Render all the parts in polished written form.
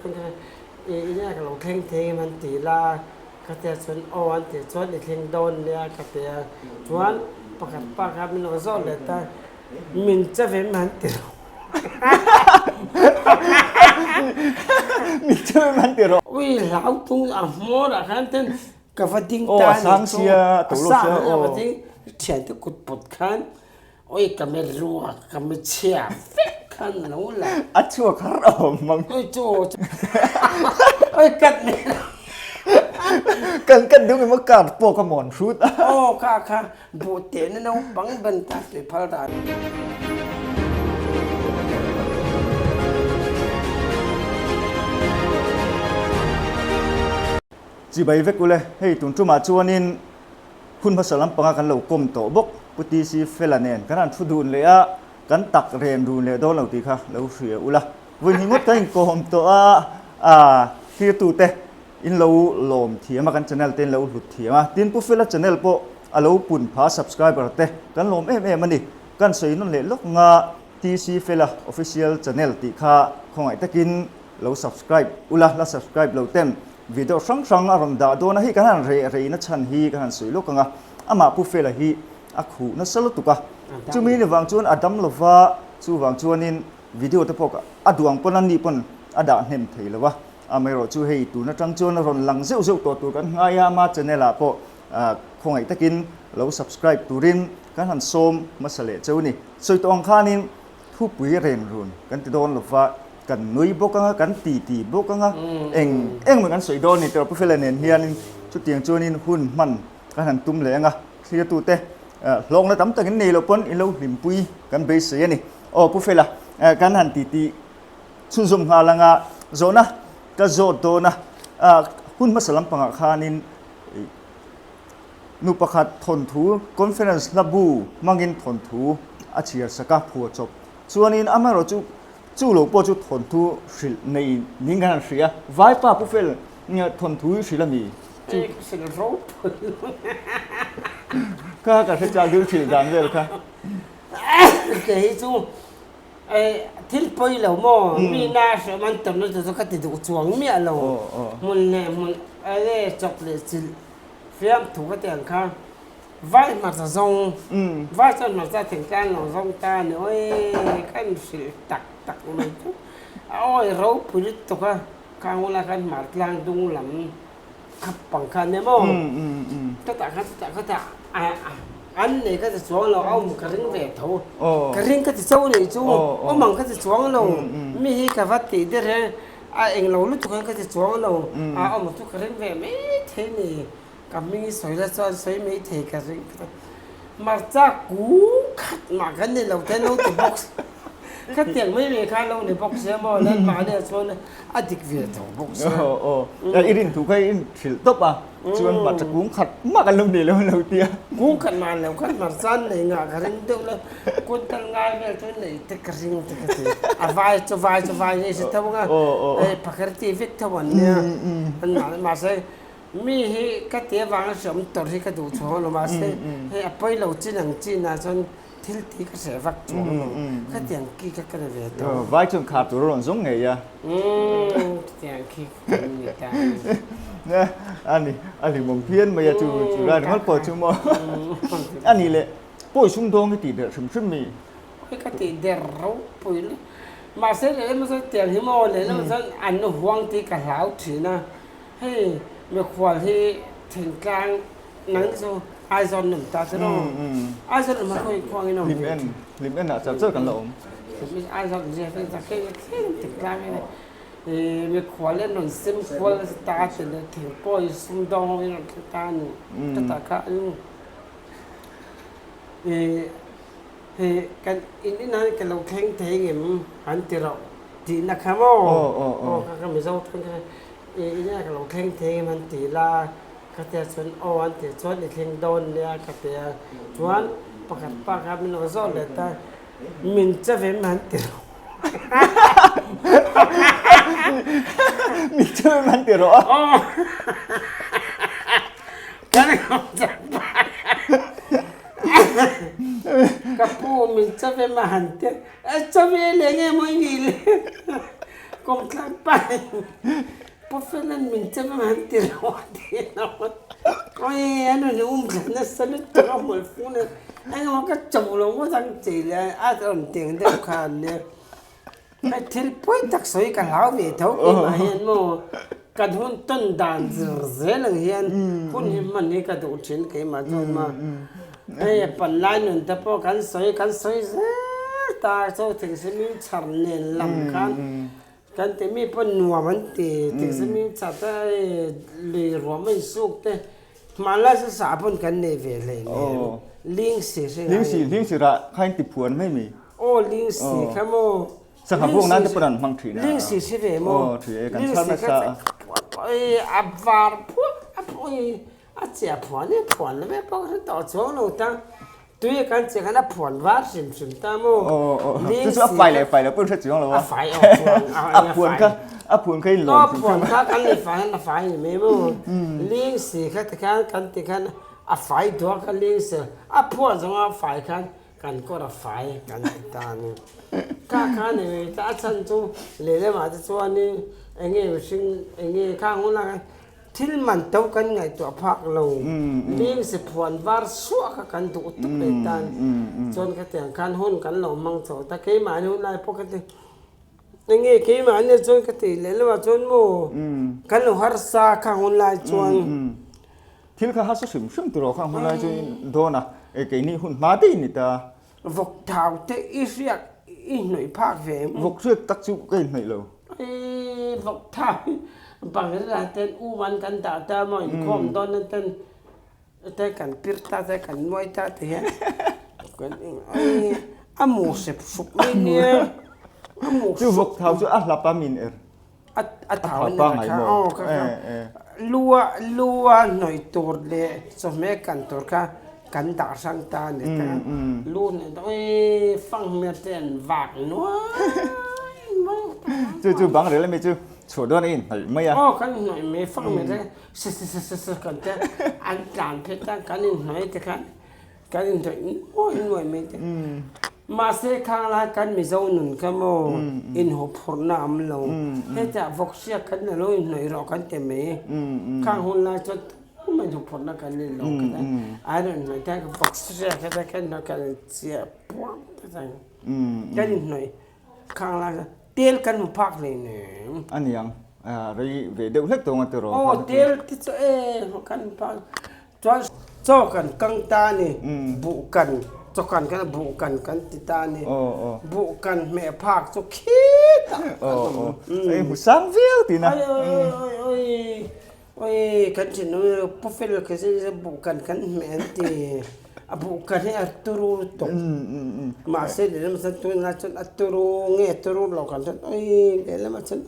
Enge ka lo thleng thei em an ti la, ka tia chuan aw an tih chuan i thleng dawn nia ka ti a, chuan pakhat pa kha min lo zawh let a, min che ve em an ti rawh. Min che ve em an ti rawh. Ui hlau tung a hmawr ah khan ten ka va ding ta a ni chu, a sang a va ding thiante kut pawt khan Oi ka me ruak ka me chhia vek khan lo la. A chhuak har a awm mang. Oi chu oi kat me. Kan kat deuh emaw kar pawh ka mawn hrut a. Aw kha kha buh teh na naupang ban ta tui phal dan. Chibai vek ule hei tun tumah chuanin Hun hmasa lampanga kan lo kawm tawh bawk. Pu TC Fela nen kan han thu dun leh a, kan tak ren run leh dawn lo tih kha lo hria ula. Vawi hnih ngawt kan inkawm tawh a, aa thirtute in lo lawm thiam a, kan channel te in lo hlut thiam a. Tin, Pu Fela channel pawh a lo pun pha subscriber te kan lawm em em a ni. Kan sawi nawn leh lawk nga TC Fela official channel tih kha khawngaih takin lo subscribe ula, la subscribe lo ten Video hrang hrang a rawn dah dawn a, hei kan han reh rei na chhan hi ka han sawi lawk ang a, amah Pu Fela hi a khuh nasa lutuk a, chumi ni vang chuan a dam lova, chuvang chuanin video te pawh a duh ang pawn a ni pawn a dah hnem thei lo a, amaherawhchu hei tun atang chuan a rawn lang zeuh zeuh tawh tur kan ngai a, ama channel ah pawh khawngaih takin lo subscribe turin kan han sawm hmasa leh cheu a ni. Sawi tawh ang khanin Thupui ren run kan ti dawn lova, kan nui bawk anga, kan titi bawk anga, eng eng mai kan sawi dawn ni tawh Pu Fela nen hianin chutiang chuanin hun hman kan han tum leh anga, thliatute hlawkna tam takin nei loh pawn in lo hlimpui kan beisei a ni. Aw Pu Fela, kan han titi chhunzawm nghal anga, zawhna ka zawt dawn a, hun hmasa lampangah khanin Nu pakhat thawnthu conference hla bu hmangin thawnthu a chhiar sak a, phua chawp. Chuanin amaherawh chu chu lo pawh chu thawnthu hrilh nei niin kan han hria. Vaipa Pu Fel thawnthu i hrilh a mi? Chu hrilh ropui lo. Kha ka hre chak deuh hrilh dan vel kha. Kei hi chu thil pawi lo maw mi na hriam an tam na te chu ka ti duh chuang miah lo. Hmun leh hmun chawp leh chilh. Fiamthu ka ti ang kha vai hmarcha zawng vai chuan hmarcha thingtlang lo zawng ta a ni awi ka inhrilh tak tak mai chu a awi ropui lutuk a khang huna khan hmar tlang dung lam khap pang kha ania maw chutah khan chutah khutah an nei ka ti chuang lo a awm ka ring ve tho ka ring ka ti chauh a nih chu awm ang ka ti chuang lo mi hi ka va tih der hian A englo lutuk hian ka ti chuang lo, a awm chu ka ring ve mai thei ni, ka hming i sawi la chuan sawi mai thei ka ring ka Hmarcha kung khat mah kan ni lo te lo ti bawk ka tiang mai mai kha lo ni bawk sia maw lan mahni ah chuan a dik ve tho bawk sia. Aw aw i rin thu kha i inhrilh tawp a, chuan hmarcha kung khat mah kan lo nei lo an lo ti a. Kung khat mah an lo khan hmarcha an nei ngah ka ring deuh la. Kut tal ngai vel chu nei te ka ring te ka ti. A vai chu vai chu vai nei si tho anga hei phakar ti vek tho an nia. An mah mahse mi hi ka ti avanga hriam tawrh hi ka duh chuang lo mahse hei a pawi lo chin ang chin ah chuan thil ti ka hreh vak chuang lo. Khatiang khi kha ka ni ve tho. Vai chuan khar tur a rawn zawng ngei a. Khatiang khi ka ni ta. A ni a hlimawm phian mai a chu chu lai ringawt pawh chu maw. A nih leh Pawi sum dawng i tih der hrim hrim mi? Pawi ka tih der ropui le. Mahse lehlam chuan tiang hi maw lehlam chuan an huang tih ka hlau thin a. Hei mikhual hi thingtlang nang chu Aizawl an awm ta chu rawh. Aizawl awm hi khawi khuangin a awm ve thin. Hlim en ah char char kan la awm. Aizawl awm zia hian thleng thingtlang hi mikhual in rawn sim kual ta chi leh thingpawi sumdawng ho in rawn thleng ta a ni. Chutah kha an Hei kan in inah hian ka lo thleng thei ngem an ti rauh tihna kha maw? Aw kha ka Mizo thleng kha i inah ka lo thleng thei ngem an ti la ka tia chuan aw an tih chuan i thleng dawn nia ka ti a chuan pakhat pa kha min lo zawh let a min che ve em an ti rauh. Min che ve em an ti rawh a. Aw. Ka pu min chave ma han te chave leh nge maw i nih le. Kawmthlang pa in Pu Fela'n min chem ang han ti lo a ti lo a. Awi an rawn um thla nasa lutuk a hmul fung nen engemaw ka cho lo ngawt ang che le a rawn ti ang deuh kha an nia. Hei thil pawi tak sawi ka hlau ve tho keimah hian maw kan hun tawn dan zir zel ang hian hun hi hman hi ka duh thin keimah chuan maw hei a pan lai nun te pawh kan sawi kan sawi zel ta chu thingsi mi chhar nen lam khan kan ti mi pawh nuam an ti thingsi mi chhar te hei lui ruam a insuk te hmanlai chu sah pawn kan nei ve hlei nen ling si hre ngai Ling si ling si rah kha in ti phuan mai mi. Aw ling si kha maw. Sangha buak nan te pawn an hmang thin a. Ling si si ve maw. Aw thui e kan chhar nasa a. A var phuak a phuak a chia phuan hi phuan lo ve pawh ka hre tawh chuang lo ta. Tui kan che khan a phuan var hrim hrim ta maw. Aw aw chu chu a fai leh fai lo pawh hre chuang lo a. A fai aw chuang a phuan kha a phuan kha in lawm hrim hrim a. Aw phuan kha kan ni fai khan a fai ni mai maw. Ling si kha tikhan kan ti khan a fai duak kha ling si a phuan zawng a fai khan Kan kawr a fai kan ti ta a ni. Kha kha ni mai ta a chhan chu lehlamah te chuanin eng nge mihring eng nge khang hunah khan thil man to kan ngaihtuah phak lo. Lim si phuan var suah kha kan duh tuk leh ta a ni. Chuan khatiang khan hun kan lo hmang chho ta keimahni hunlai pawh kha ti eng nge keimahni chuan ka ti lehlamah chuan maw kan lo harsa khang hunlai chuan. Thil kha hasa hrim hrim tur aw kha hun lai chu dawn a, e keini hun hma daih ni ta. Vawk thau te i hriak i hnawih phak ve em? Vawk hriak tak chu ka inhnawih lo. I vawk thau hi Bangladesh ten u an kan dah ta maw inkhawm dawn na ten te kan pir ta te kan nuai ta ti hian kan i a mu hrep hrup mai nia a mu Chu vawk thau chu a hlap a min er. A thau a ni kha aw kha kha lua lua hnawih tur leh chawhmeh kan tur kha kan dah hrang ta a ni ta lu hnawih ta ui fang hmel te an vak nuai mai chu chu bang rel ami chu chhuah dawn a inhnawih mai a aw kan hnawih mai fang hmel te si si si si si kan te an tlan phei ta kan inhnawih te khan kan inhnawih nuai nuai mai te. Mahse khang lai kan Mizo nun kha maw inhawphurhna a awm lo. Hetah vawk hriak khan a lo inhnawih rawh kan ti mai. Khang hun lai chuan tumah inhawphurhna kan nei lo kha ta. A rawn hnawih ta vawk hriak kha ta kan hnawih kan inchiah puam ta ta. Kan inhnawih khang lai chuan tel kan hmu phak hlei nem. A niang rei ve deuh hlek tawng a ti rawh. Aw tel te chu e kan hmu phak. Chuan chaw kan kang ta a ni, buh kan, chaw kan khan buh kan kan ti ta a ni. Buh kan hmeh phak chu khitah kan awm. Ei hmu sang viau tihna. Oi oi oi oi oi oi kan thin oi pu fel khi chu buh kan kan hmeh an ti. A buh kan hi a turu lutuk. Mahse lehlam chuan tunlai chuan a turu nge turu lo kan hriat oi lehlamah chuan.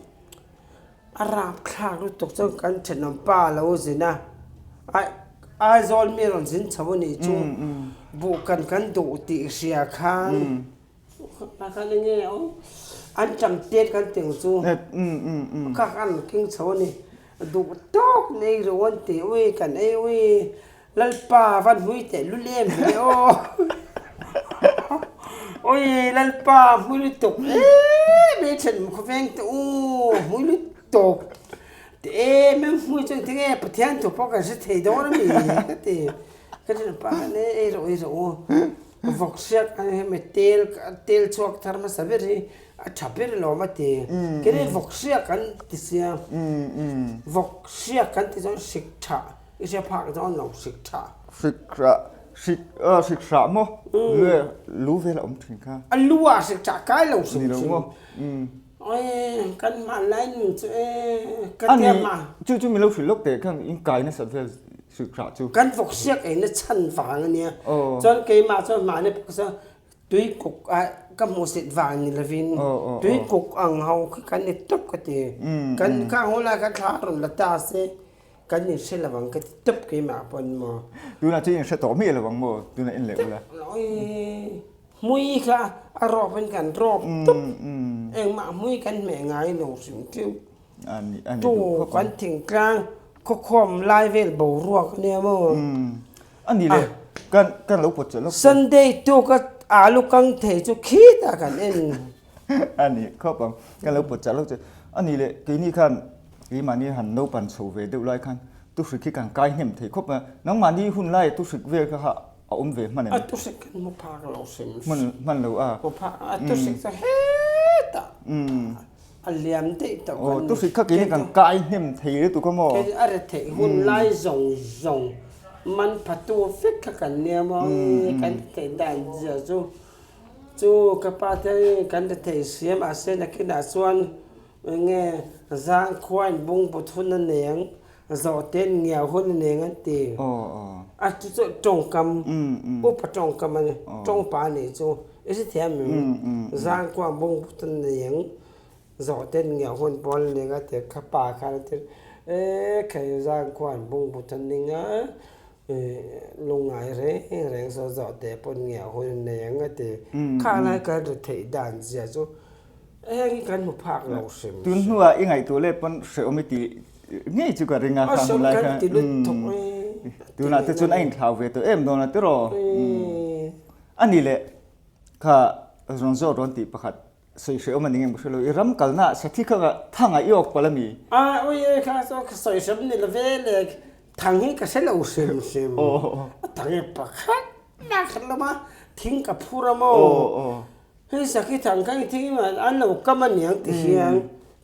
A rapthlak lutuk chuan kan thenawm pa lo zin a, Aizawl mi rawn zin chho a nih chu buh kan kan duh tih hria khan khan enge aw an ṭam tet kan ti ang chu kha khan an keng chho a ni duh tawk nei ro an ti ui kan ei ui Lalpa van hmui teh lul em ve aw Oi Lalpa hmui lutuk em em then khawveng te u hmui lutuk te em em hmui chuan tinge Pathian thu pawh kan hre thei dawn ami ka ti ka ti pa khan e ei rawh ei rawh u vawk hriak ang hemi tel tel chhuak thar hmasa ber hi a tha ber alawm a ti kei vawk hriak kan ti sia vawk hriak kan ti chuan hrik tha I hria phak dawn lo hrik tha. Hrik rah hrik ah hrik hrah maw nge lu vel a awm thin kha. A lu ah hrik tha kai lo hrim hrim. Ni lo maw. Oi kan hman lai nun chu e ka tia ma. Chu chu min lo hrilh lawk teh khan in kai nasat vel hrik hrah chu. Kan vawk siak ei na chhan vang ania. Chuan keimah chuan mahni pawh kha chuan tuikuk ah ka hmuhsit vang ni lovin tuikuk ang ho khi kan ni tawp ka ti. Kan khang hun lai khan thla rawn la ta se Kan in hre lo ang ka ti tawp keimah pawn maw. Tunah chu in hre tawh miah lo ang maw tunah in leh ula. Hmui kha a rawp in kan rawp tawp engmah hmui kan hmeh ngai lo hrim hrim. Tu kan thingtlang khawkhawm lai vel boruak ania maw. A ni le kan kan lo pawt chelh lawk. Sunday tuk a alu kang thei chu khitah kan en. A ni khawp ang kan lo pawt chelh lawk che. A nih leh keini khan keimahni han naupan chho ve deuh lai khan tuhrik hi kan kai hnem thei khawp a, nangmahni hun lai tuhrik vel kha kha a awm ve hman em? A tuhrik kan hmu phak lo hrim hrim. Hman hman lo a. Hmu phak a tuhrik chu hetah a liam daih tawh kan ni. Aw tuhrik kha keini kan kai hnem thei lutuk a maw? Keini a retheih hun lai zawng zawng man phatu vek kha kan nia maw? Kan retheih dan zia chu Chu ka pa te kan ti thei sia mahse nakinah chuan enge zangkhua in bungbut hun a nei ang, zawhte in ngiau hun a nei ang an ti. A chu chu tawngkam, upa tawngkam a ni, tawngpa a nih chu i hre thiam em? Zangkhua in bungbut a nei ang, zawhte in ngiau hun pawh a nei ang a ti ka pa khan a ti e khai zangkhua in bungbut a ning a. Lungngai reng reng saw zawh teh pawn nge a hun nei ang a ti. Kha lai kan ri theih dan zia chu heng hi kan hmu phak lo hrim. Tun hnuah i ngaihtuah leh pawn hrehawm i tih ngei chu ka ring a kha hun lai kha. Ti lut thawk Tunah te chuan a inthlau ve tawh em dawn a tiraw? A ni leh kha rawn zawt rawn tih pakhat sawi hrehawm a ni ngem ka hre lo. I ram kalna ah sathi kha thang ah i awk palh a mi? A ui e kha chu ka sawi hrem ni lo ve le thang hi ka hre lo hrim hrim. A thang hi pakhat mah ka hre lo a, thing ka phur a maw? Hei sakhi thang kha i thing an lo kam a niang ti hian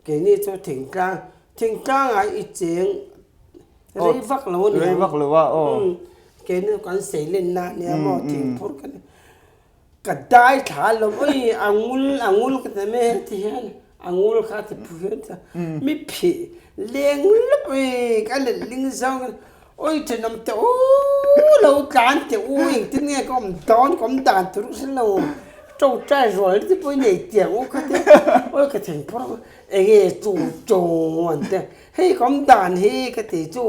keini chu thingtlang thingtlang ah i cheng rei vak lo a niang. Rei vak lo a aw. Keini chu kan seilenna a nia maw thingphur kan Ka dai thla lo oi a ngul a ngul ka ti mai heti hian a ngul kha ti phu hian chuan mi phih leng lawp oi ka let ling zawng in oi thenawm teh u lo tlan teh u engtin nge ka awm dawn ka awm dan tur ka hre lo tawngtai rual te pawh i nei tiang u kha te oi ka theng phawrh ang enge chu chaw an tia hei ka awm dan hi ka ti chu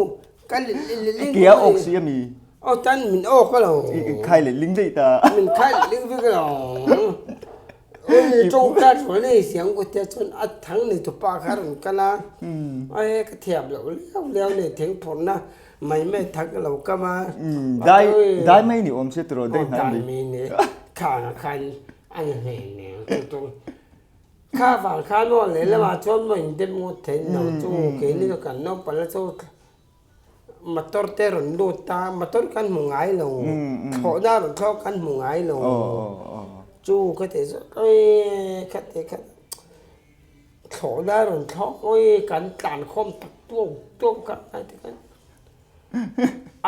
Ka letling Kia awk si a mi? Aw tan min awk a lo. I khai letling daih ta. Min khai letling vek a lo. Oi tawng ta thu nei siang ko tia chuan a thang nei tu pa kha rawn kal a. Ai ka thiam loh liau liau nei thing phawrh na mai mai thang ka lo kam a. Dai dai mai ni awm se tiraw dai hnai mai. Dai mai ni khang ah khan an hlei nen chu chu. Kha vang khan aw lehlamah chuan maw indem ngawt theih lo chu keini chu kan naupang chu motor te rawn lut a motor kan hmu ngai lo thlawhna rawn thlawh kan hmu ngai lo chu ka ti zawk awi ka ti kha thlawhna rawn thlawh awi kan tlan khawm tak tuau tuau kha a ti kha.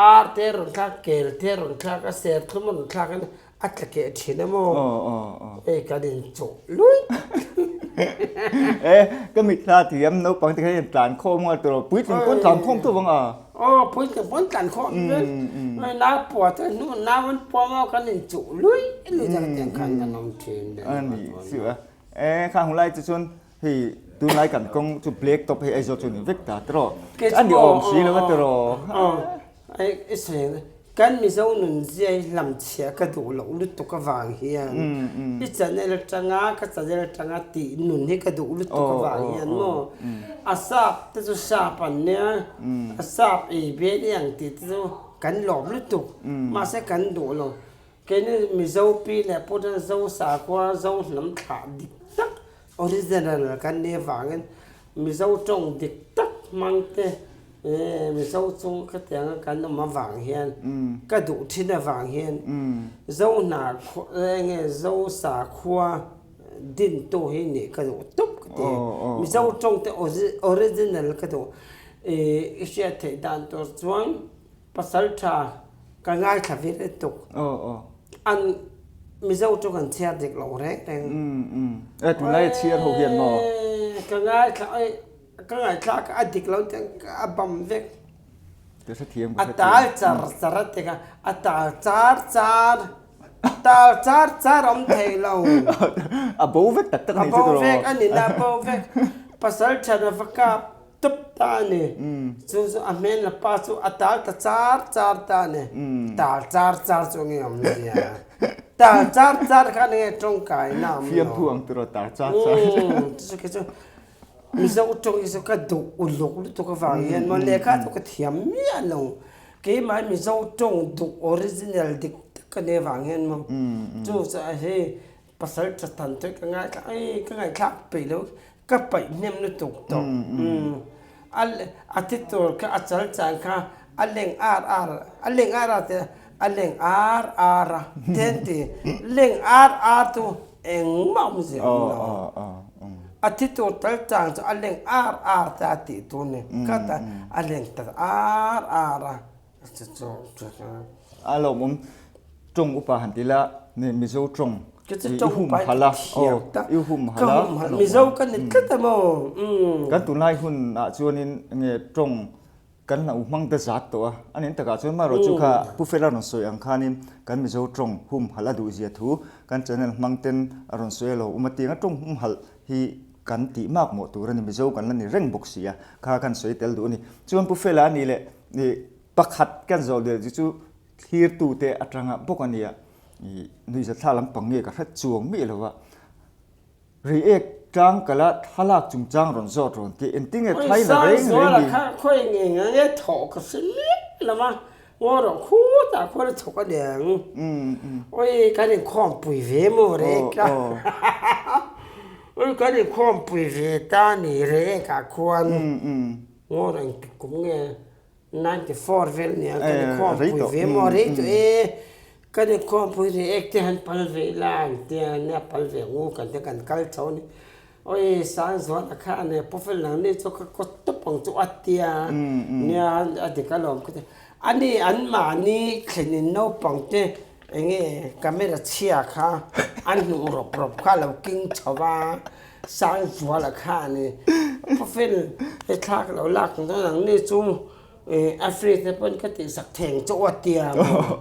Ar te rawn thlak, kel te rawn thlak a, serthlum a rawn thlak in a tla keh thin a maw? Hei kan inchawh luih. E, ka mitthla thiam naupang te kha hian tlan khawm nghal tur aw, puitling pawn tlan khawm tawp ang a. Aw, puitling pawn tlan khawm vek. Hei nau pua te hnu nau an pua maw kan inchawh luih luih tak tiang khan kan awm thin. A ni chu a. E, khang hun lai chu chuan Hei tunlai kan kawng chu black top hei Aizawl chu ni vek ta tiraw a ni awm si lo a tiraw. Aw i sawi kan Mizo nun zia hi hlamchhia ka duh loh lutuk avang hian i channel atanga ka channel atanga tih nun hi ka duh lutuk avang hian maw a sap te chu sap an nia a sap ei bial i ang tih te chu kan lawm lutuk mahse kan duh lo keini Mizo pi leh pu te Zo sakhua Zo hnam thlah dik tak Original kan nih avangin Mizo tawng dik tak hmang te Mizo chung khatianga kan awm avang hian ka duh thin avang hian Zo hna enge Zo sakhua dintu hi nih ka duh tawp ka ti. Mizo tawng te original ka duh i hriat theih dan tur chuan Pasal tha ka ngaithla ve le tuk. An Mizo chu kan chhiar dik lo reng reng. E tunlai a chhiar ho hian maw? Ka ngaithla ai ka ngaithlak a dik lo tiang a bam vek. Ka hrethiam ka hrethiam. A tal char char a ti kha a tal char char tal char char awm thei lo. A bo vek tak tak a ni chu tiraw? A bo vek a ni na a bo vek. Pasal tha na va kap. Tawp ta a ni. Chu chu a hmel la pa chu a tal ta char char ta a ni. Tal char char chu nge awm zia. Tal char char khan nge tawngkai na awm lo. Fiamthu ang tiraw tal char char. Chu khi chu Mizo tawng hi chu ka duh uluk lutuk avang hian maw lehkha chu ka thiam miah lo. Keimah Mizo tawng duh original dik tak ka nih avang hian maw chu chu hei Pasal Chatan chu ka ngaithla ei ka ngaihthlak peih lo. Ka paih hnem lutuk tawh. A a thi tur kha a chal chan kha a leng ar ar a leng ar ar tih a leng ar ar a then ti leng ar ar chu engmah awmzia a awm lo. A thi tur tal chang chu a leng ar ar te a tih tur a ni. Kha ta a leng ta ar ar a chu chu chu. A lawmawm tawng upa han ti la Mizo tawng i humhalh a, i humhalh a. Mizo ka ni tlat a maw? Kan tunlai hunah chuanin nge tawng kan lo hmang ta zat tawh a, a nen takah chuan marawh chu kha Pu Fela rawn sawi ang khanin kan Mizo tawng humhalh a duhzia thu kan channel hmang ten a rawn sawi a lo awm a, tianga tawng humhalh hi kan tih mak mawh tur a ni, Mizo kan la ni reng bawk si a, kha kan sawi tel duh a ni. Chuan Pu Fela a nih leh pakhat kan zawh leh chu thlirtute atanga bawk a nia, ih nuihzathlak lampang nge ka hre chuang miah lo a, Reiek tlang kala thlalak chungchang rawn zawt rawn tih engtinge thlai la reng reng ni. Kha khawi nge nge nge thawh ka hre miah lo a, ngaw rawh khutah khuan a thawk a niang. Oi kan inkhawmpui ve maw Reiek tlang oi kan inkhawmpui ve ta ni Reiek ah khuan ngaw rawh engtik kum nge 94 vel nia kan inkhawmpui ve maw rei tawh e, kan inkhawmpui rei ek te han pal ve ila an tia nia pal ve ngu kan te kan kal chho a ni. Awi Sangzuala kha a nia Pawfel nang ni chu ka kawt tawp ang chu a tia nia a dik alawm ka ti. Ani an mahni thlenin naupang te enge camera chhia kha an hnuh rawp rawp kha a lo king chho va. Sangzuala kha a ni. Pawfel he thla ka lo lak ang chuan ang ni chu a free te pawn ka tihsak theng chu a tia maw.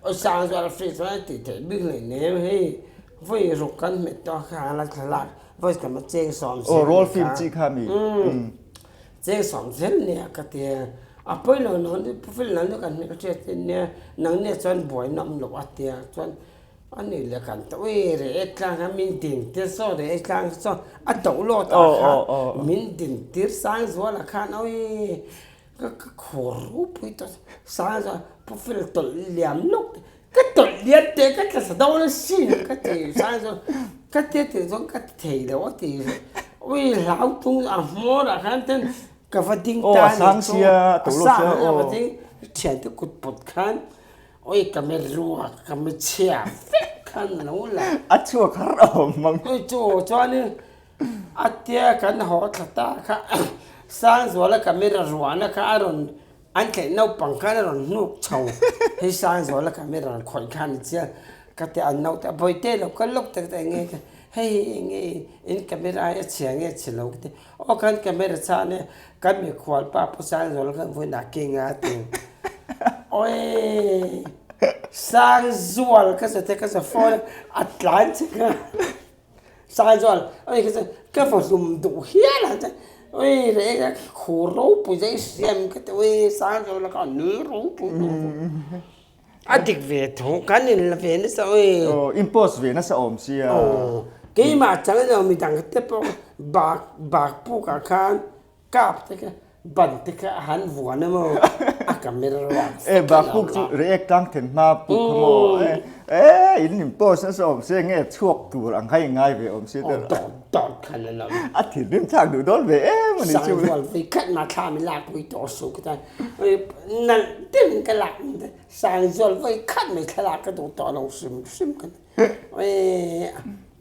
Aw Sangzuala free chuan a tih theih bik hlei nem hei vawi ruk kan hmet tawh kha a la thla lak vawi tam a cheng sawm zel Aw roll film chi kha mi. Cheng sawm zel nia ka ti a. A pawi lo nang ni Pawfel nang ni kan hmelhriat in nia nang nia chuan buaina awm loh a tia chuan A nih leh kan ta ui reh e tlang kha min din tir saw reh e tlang saw a to lawt ah khan min din tir sang zual ah khan ui ka ka khur ropui tawh sang zual pu fel tawlh liam lawk te ka tawlh liam teh ka tla sa dawn asin ka ti sang zual ka tia tih chuan ka ti thei lo a ti ui hlau tung a hmawr ah khan ten ka va ding ta a nih chu a sang a va ding thiante kut pawt khan. Oi ka mi ruak ka mi chhia vek khan lo la. A chhuak har a awm mang. Oi chu chuanin a tia kan haw thla ta kha Sangzuala camera ruahna kha a rawn an tleih naupang khan a rawn hnuk chho hei Sangzuala camera rawn khawih khan a chiang ka ti an naute a bawihte lo kal lawk ta ka ti eng nge hei hi eng nge in camera hi a chhia nge a chhe lo ka ti aw kan camera chhan e kan mikhual pa Pu Sangzuala khan vawiinah keng a ti. Awii Sangzual ka za te ka za phone a tlan che kha Sangzual awii ka za ka va hlum duh hial ang che awii reh ka khur ropui zai hriam ka ti awii Sangzual kha a nui ropui duh a dik ve tho kan in la ve nasa awii. Aw in post ve nasa awm sia. Aw keimah chang ilo midang te pawh bak bak puk ah khan Kap te kha ban te kha a han vuan a maw a camera ruak E bak puk chu react tlang then hma puk kha maw e in in post nasa awm se nge chhuak tur ang kha in ngai ve awm si te dawt dawt khan a lo a thinrim thlak duh dawn ve em a ni chu Sangzual vui khat ma thla mi lak pui tawh suh ka tan nalh deuhin ka lak Sangzual vui khat mai thlalak ka duh tawh lo hrim hrim ka ti.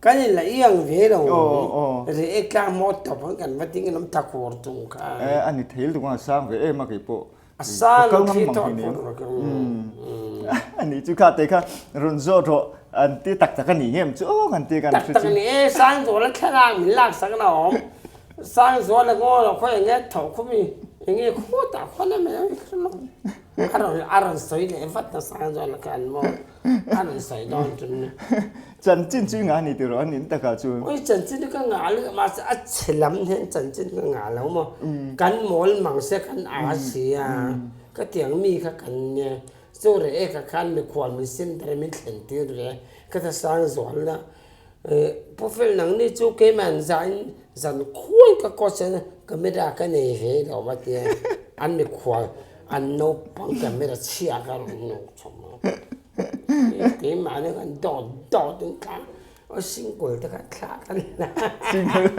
Kan in la iang ve lo reh tlang maw tawp ang kan va ding in awm ta khur chung kha. E a ni thei lutuk ang a sang ve em a kei pawh. A sang khi tawh A ni chu kha te kha rawn zawt rawh an ti tak tak a ni ngem chu aw kan ti kan hre chu. Tak tak a ni e Sangzuala thlalak min lak sak na awm. Sangzuala ngaw lo khaw enge tho khu mi enge khutah khuan a mai a rawn a rawn sawi leh vat a Sangzuala khan maw. A rawn sawi dawn chu ni. Chanchin chu i ngah ni tiraw a nin takah chuan. Ui chanchin chu ka ngah lutuk mahse a chhe lam hian chanchin ka ngah lo maw. Kan mawl mang se kan a si a, ka tiang mi kha kan nia. Chu reh e ka khan mikhual min sim ber min thlen tir ve ka ta sang zual na. Pu Fel nang ni chu keimah zain zan khuai ka coach a camera ka nei ve lo a tia an mikhual an naupang camera chhia ka rawn hnuk chhawm a. Keimah nih khan dawt dawt in thla single te kha thla kan la. Single.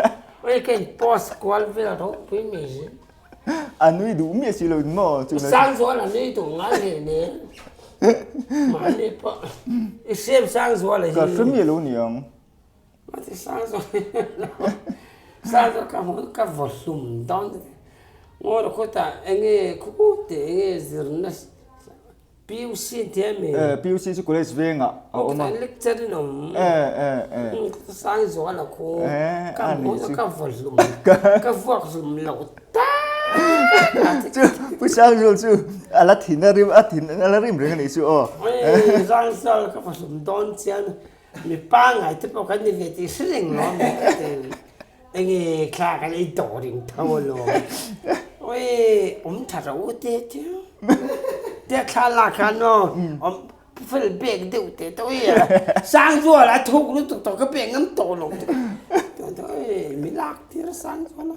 Oi ka in post kual vel ropui mai hi. A nui duh miah si lo in maw chu. Sangzual a nui duh ngai hle ne. Mahni pawh i hriam Sangzuala hi. Ka hre miah lo niang. Mati Sangzual Sangzual ka hmu ka vaw hlum dawn. Ngaw khawtah enge khute enge zirna PUC ti a mi? Eh, PUC chu college vengah a awm a. Lecture in awm. Eh, eh, eh. Sang zual a khu. Eh, ka hmu chu ka vaw hlum. Ka vuak hlum lo ta. Chu Pu Sangzual chu a la thin a rim a thin a la rim reng a nih chu aw. Oi, Sangzual ka vaw hlum dawn chian mi pangai te pawh kan ni ve tih hre reng lo mi ka ti. Enge thla kan ei tawh ring tho alawm. Oi, awm tha ro te chu. Tia thla lak khan aw, awm fel bek deuh te te oi a. Sangzual a thuk lutuk tawh ka pek ngam tawh lo. Oi, mi lak tir a Sangzual a.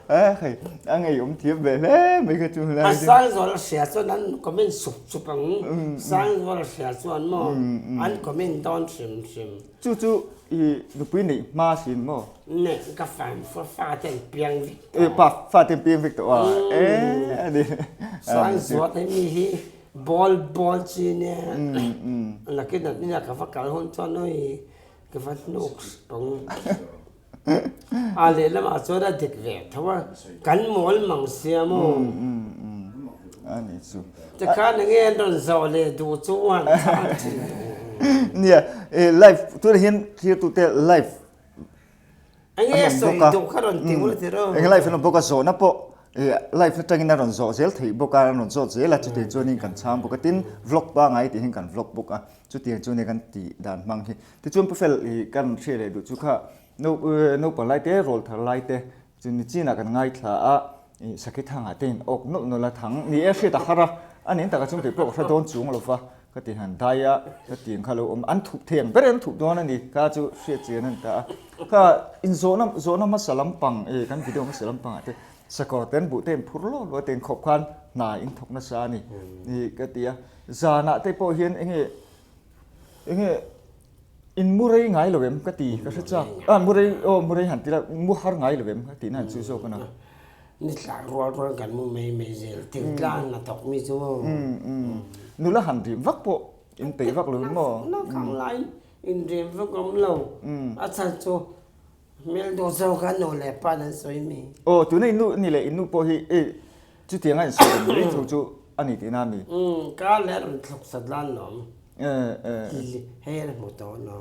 Eh, hei, a ngei awm thiam ve hle mai kha chu. A Sangzual a hria chuan an comment sup sup ang. Sangzual a hria chuan maw, an comment dawn hrim hrim. Chu chu i nupui neih hma sin maw? Neih ka fan fa fa te an piang vek tawh. E pa fa te an piang vek tawh a e a ni. Chuan zuat hei mi hi ball ball chi nia nakin an inah ka va kal hun chuan oi ka va hnuk pang a lehlamah chuan a dik ve tho a kan mawl mang sia maw. A ni chu. Tikhan enge an rawn zawh leh duh chu han chhang thin duh. Nia, e live tunah hian thirtute live Enge sawi duh kha rawn ti ula tiraw. Enge live an awm bawk a zawhna pawh e live atangin a rawn zawh zel theih bawk a, an rawn zawt zel a chutiang chuanin kan chhang bawk a tin vlog pangai tih hian kan vlog bawk a chutiang chu nia kan tih dan hmang hi. Tichuan Pu Fel i kan hriat leh duh chu kha naupang lai te rawlthar lai te Chu ni chinah kan ngaithla a, ih Sakhi Thangah te in awk nawlh nawlh a, thang ni e hriat a har a, a nen takah chuan kei pawh ka hre dawn chung lo va, ka ti han dai a, ka ti ang kha lo awm, an thup thei ang ber an thup dawn a ni, kha chu hriat chian a ni ta a, kha inzawhna zawhna hmasa lampang ih kan video hmasa lampangah te sakawr te an buh te in phur lawk lawk a, tiang khawp khan hna in thawk nasa a ni ih ka ti a, zanah te pawh hian eng nge eng nge In mu rei ngai lo em ka ti ka hre chak. Ah mu rei aw mu rei han ti la mu har ngai lo em ka tihna han chu zawk a na. Ni tlak rual rual kan mu mai mai zel thingtlang hna thawk mi chu. Nula han rim vak pawh in peih vak lo maw? Na khang lai in rim vak awm lo. A chhan chu hmel duh zawk a nu leh pa an sawi mi. Aw tuna in nu ni leh in nu pawh hi e chutiang a in sawi reng mai tho chu a ni tihna a mi? Ka leh rawn thluk sat lan lawm. Hei an hmu tawh lo.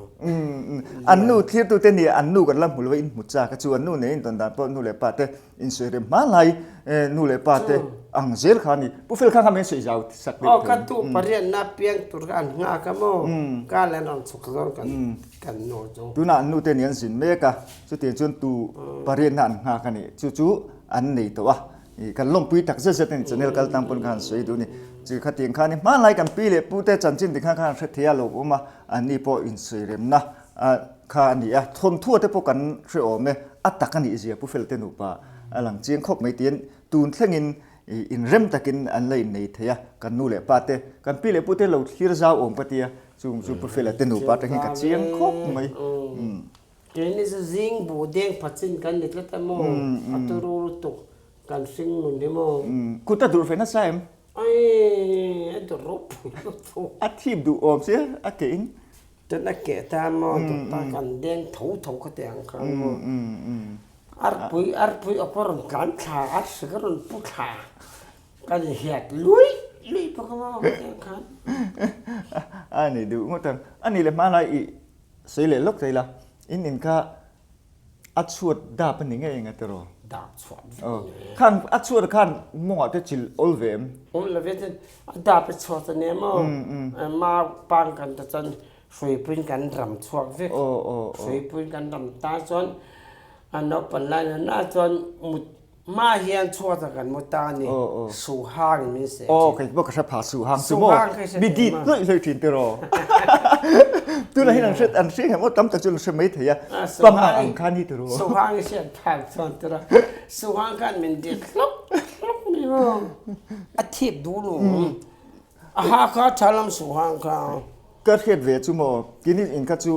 An nu thlirtute nih an nu kan la hmu lo a in hmu chak a chu an nu nen in tawn dan pawh nu leh pa te in sawi rem hma lai nu leh pa te ang zel kha a ni. Pu Fel kha kha min sawi zau sak deuh thei. Aw ka tu pariatna piang tur kha an nghak a maw ka leh an rawn chhuk zawn kan kan nu chu. Tunah an nu te nih an zin mek a chutiang chuan tu pariatna an nghak a nih chu chu an nei tawh a. I kan lawmpui tak zet zet a ni channel kal tang pawn khan sawi duh a ni. Chi khatiang khan i hmanlai kan pi leh pu te chanchin tikhan khan hre thei a lo awm a, anni pawh insawi-remna kha a ni a. Thawmthua te pawh kan hre awm e, a tak a nih zia Pu Fel te nupa a lang chiang khawp mai tiin tun thlengin inrem takin an la innei thei a, kan nu leh pa te, kan pi leh pu te lo thlir zau awm ka tia, chung chu Pu Fela te nupa atangin ka chiang khawp mai. Keini chu zing buh deng pachin kan ni tlat a maw? A turu lutuk kan hring nun hi maw? Kut a durh ve nasa em? Aii a durh ropui lutuk. A thip duh awm sia a keh in. Chuan a keh ta maw durh ta kan deng tho tho kha teh ang kha maw? Arpui arpui awk a rawn tlan thla arsi ka rawn pu thla kan inhiat lui lui bawk a maw kha teh ang khan. A ni duh ngawt ang. A nih leh hmanlai i Sawi leh lawk thei la, in in kha a chhuat dap a ni ngei eng a tiraw? Dap chhuat vek a ni e. Khan a chhuat khan mawngah te chil awl ve em? Awl lo ve chuan a dap a chhuat a nia maw? Mau pang kan ta chuan hruipuiin kan ram chhuak vek. Hruipuiin kan ram ta chuan a naupang lai na na chuan mut Mah hian chhuat ah kan mu ta a ni. Suhang in min seh thin. Aw kei pawh ka hre pha suhang chu maw. Mi dit hlawih hlawih thin tiraw. Tunah hian an hre an hre ngem aw tam tak chu an hre mai thei a. Panga ang kha ni tiraw. Suhang i hriat phak chuan tiraw. Suhang khan min dit hlawk hlawk mai maw. A thip duh lo. A ha kha tha lam suhang kha. Ka hriat ve chu maw kini in kha chu.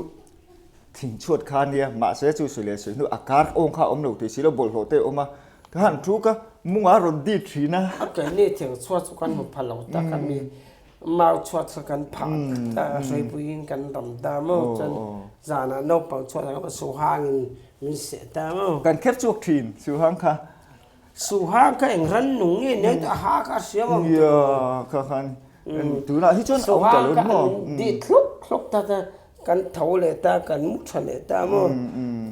Thing chhuat kha nia, mahse chu sawi leh sawi hnu a kar awng kha a awm lo tih si lo, bawlhhlawh te a awm a, ka han thuk a, mungah a rawn dit thin a. A keini thing chhuat chu kan hmu pha lo tak a mi, mau chhuat kha kan phah ta a, hruipuiin kan ram ta maw, chuan zanah naupang chhuat ah khan suhangin min seh ta maw. Kan kher chhuak thin suhang kha. Suhang kha eng ran nung nge nia a ha kha a hriam ang tih. Nia kha khan tunah hi chuan a awm ta lo ni maw. Suhang kha an dit thluk thluk ta ta. Kan tho leh ta, kan mu tha leh ta maw?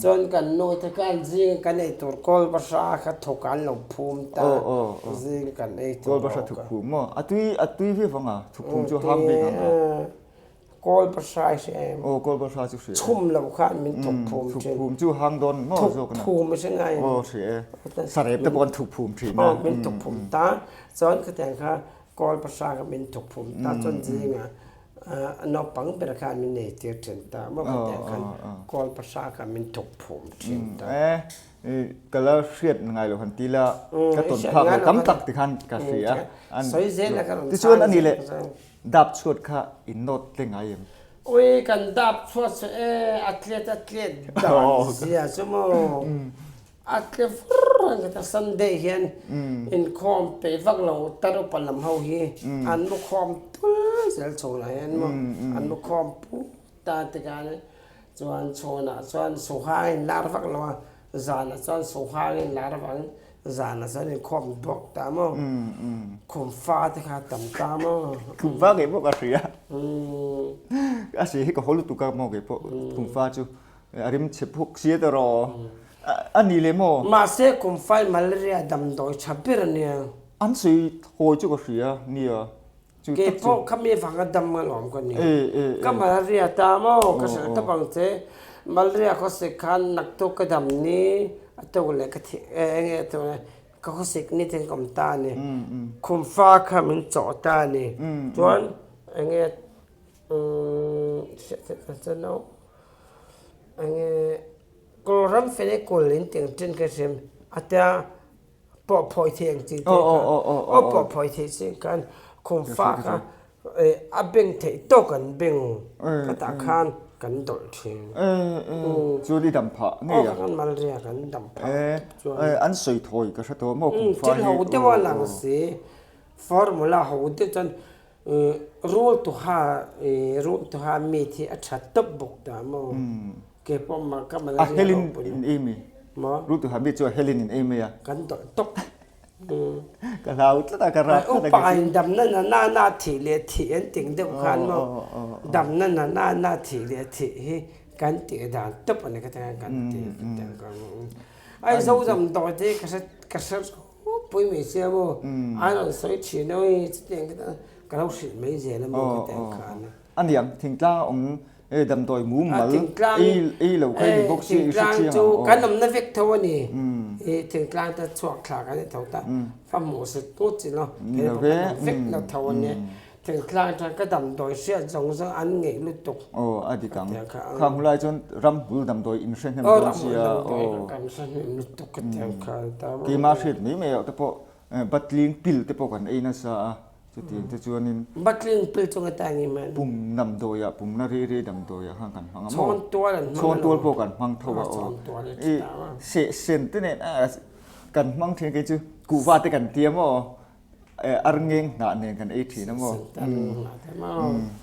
Chuan kan nu te khan zing kan ei tur kawl bahra kha thawk an lo phum ta, zing kan ei tur Kawl bahra thuk phum maw? A tui a tui viau vang a, thuk phum chu ham bik ang a. Kawl bahra i hria em? Aw kawl bahra chu hria e. Chhum lo khan min thuk phum thin. Thuk phum chu hang dawn maw zawk na? Thuk phum i hre ngai em? Aw hria e. Sarep te pawh an thuk phum thin a. Aw min thuk phum ta, chuan khatiang kha kawl bahra kha min thuk phum ta, chuan zingah Naupang ber khan min nei tir thin ta maw ka tih khan kawl pahra kha min thuk phum thin ta. Ka la hriat ngai lo han ti la ka tawn phak lo tam tak ti khan ka hria. Sawi zel a ka rawn Tichuan ani leh dap chhuat kha in nawt tle ngai em? Ui kan dap chhuat chu e a tlet a tlet dan zia chu maw. A tle vur ang ka ta Sunday hian inkhawm peih vak lo tar upa lam ho hi an mu khawm tul zel chhunah hian maw an mu khawm put ta tikhan chuan chhunah chuan suhang in lar vak lo a zanah chuan suhang in lar avangin zanah chuan inkhawm duak ta maw khum fa te kha tam ta maw. Khum fa ngei pawh ka hria a si hi ka haw lutuk a maw kei pawh khum fa chu A rim chhe phuk sia ta rawh. A ni leh maw? Mahse kum fai malaria damdawi tha ber a nia. An sawi thawi chu ka hria nia. Chu tak chu. Keipawh kha mi vanga dam alawm ka ni. Ka malaria ta maw? Ka hrilh tawp ang che. Malaria khawsik khan naktuk ka dam ni a tuk leh ka thih eng nge a tuk leh ka khawsik ni ten ka awm ta a ni. Khum fa kha min chawh ta a ni. Chuan eng nge Enge Kawlram fele kawl in tiang ṭin ka hrim a tia pawh phawi thei ang chi te kha aw pawh phawi thei chi khan khum fa kha a beng theih tawk an beng ka tah khan kan dawlh ṭhin. Chuan i dam phah ngei a? Aw kan malaria kan dam phah chuan. An sawi thawi ka hre tawh maw khum fa hi. Thil ho deuh a lang si formula ho deuh chuan Rul tuha rul tuha meat hi a tha tawp bawk ta maw? Ke pawh mah ka malaria A helin in ei mi? Maw? Rul tuha meat chu a helin in ei mai a. Kan dawlh tawp. Ka hlau tlat a, ka rap tlat a. Upa in damna na na na thih leh thih an ting deuh khan maw? Damna na na na thih leh thih hi kan tih dan tawp a ni ka ti kan ti ka ti ang. Ai Zozam dawi te ka hre ka hre Pui mai sia maw? An rawn sawi thin a ui chutiang ka ka lo hrilh mai zel a maw ka ti ang khan. A niang thingtlang a awm e damdawi mumal ei ei lo kha i ni bawk sia i hre chiang ang aw. Kan awmna vek tho a ni. I thingtlang te chhuak thla kan ni tho ta. Fa hmuh sut ngawt chi lo. Ni lo ve. Kan awm vek lo tho a nia. Thingtlang atang ka damdawi hriat zawng zawng an ngeih lutuk. Aw a dik ang. Khang hulai chuan ramhmul damdawi in hre hnem dawn sia. Aw ramhmul damdawi kan hre hnem lutuk ka ti ang kha ta. Keimah hriat mai mai ah te pawh batling pil te pawh kan ei nasa a chutiang te chuanin. Batling pil chu nga ta nge man. Pum damdawi ah pumna ri ri damdawi ah khan kan hmang a maw. Chhawntual an hmang alawm. Chhawntual pawh kan hmang tho a aw. Chhawntual a ti ta a. Seh sen te nen a kan hmang thin kei chu kuhva te kan tia maw. Arngeng hnah nen kan ei thin a maw?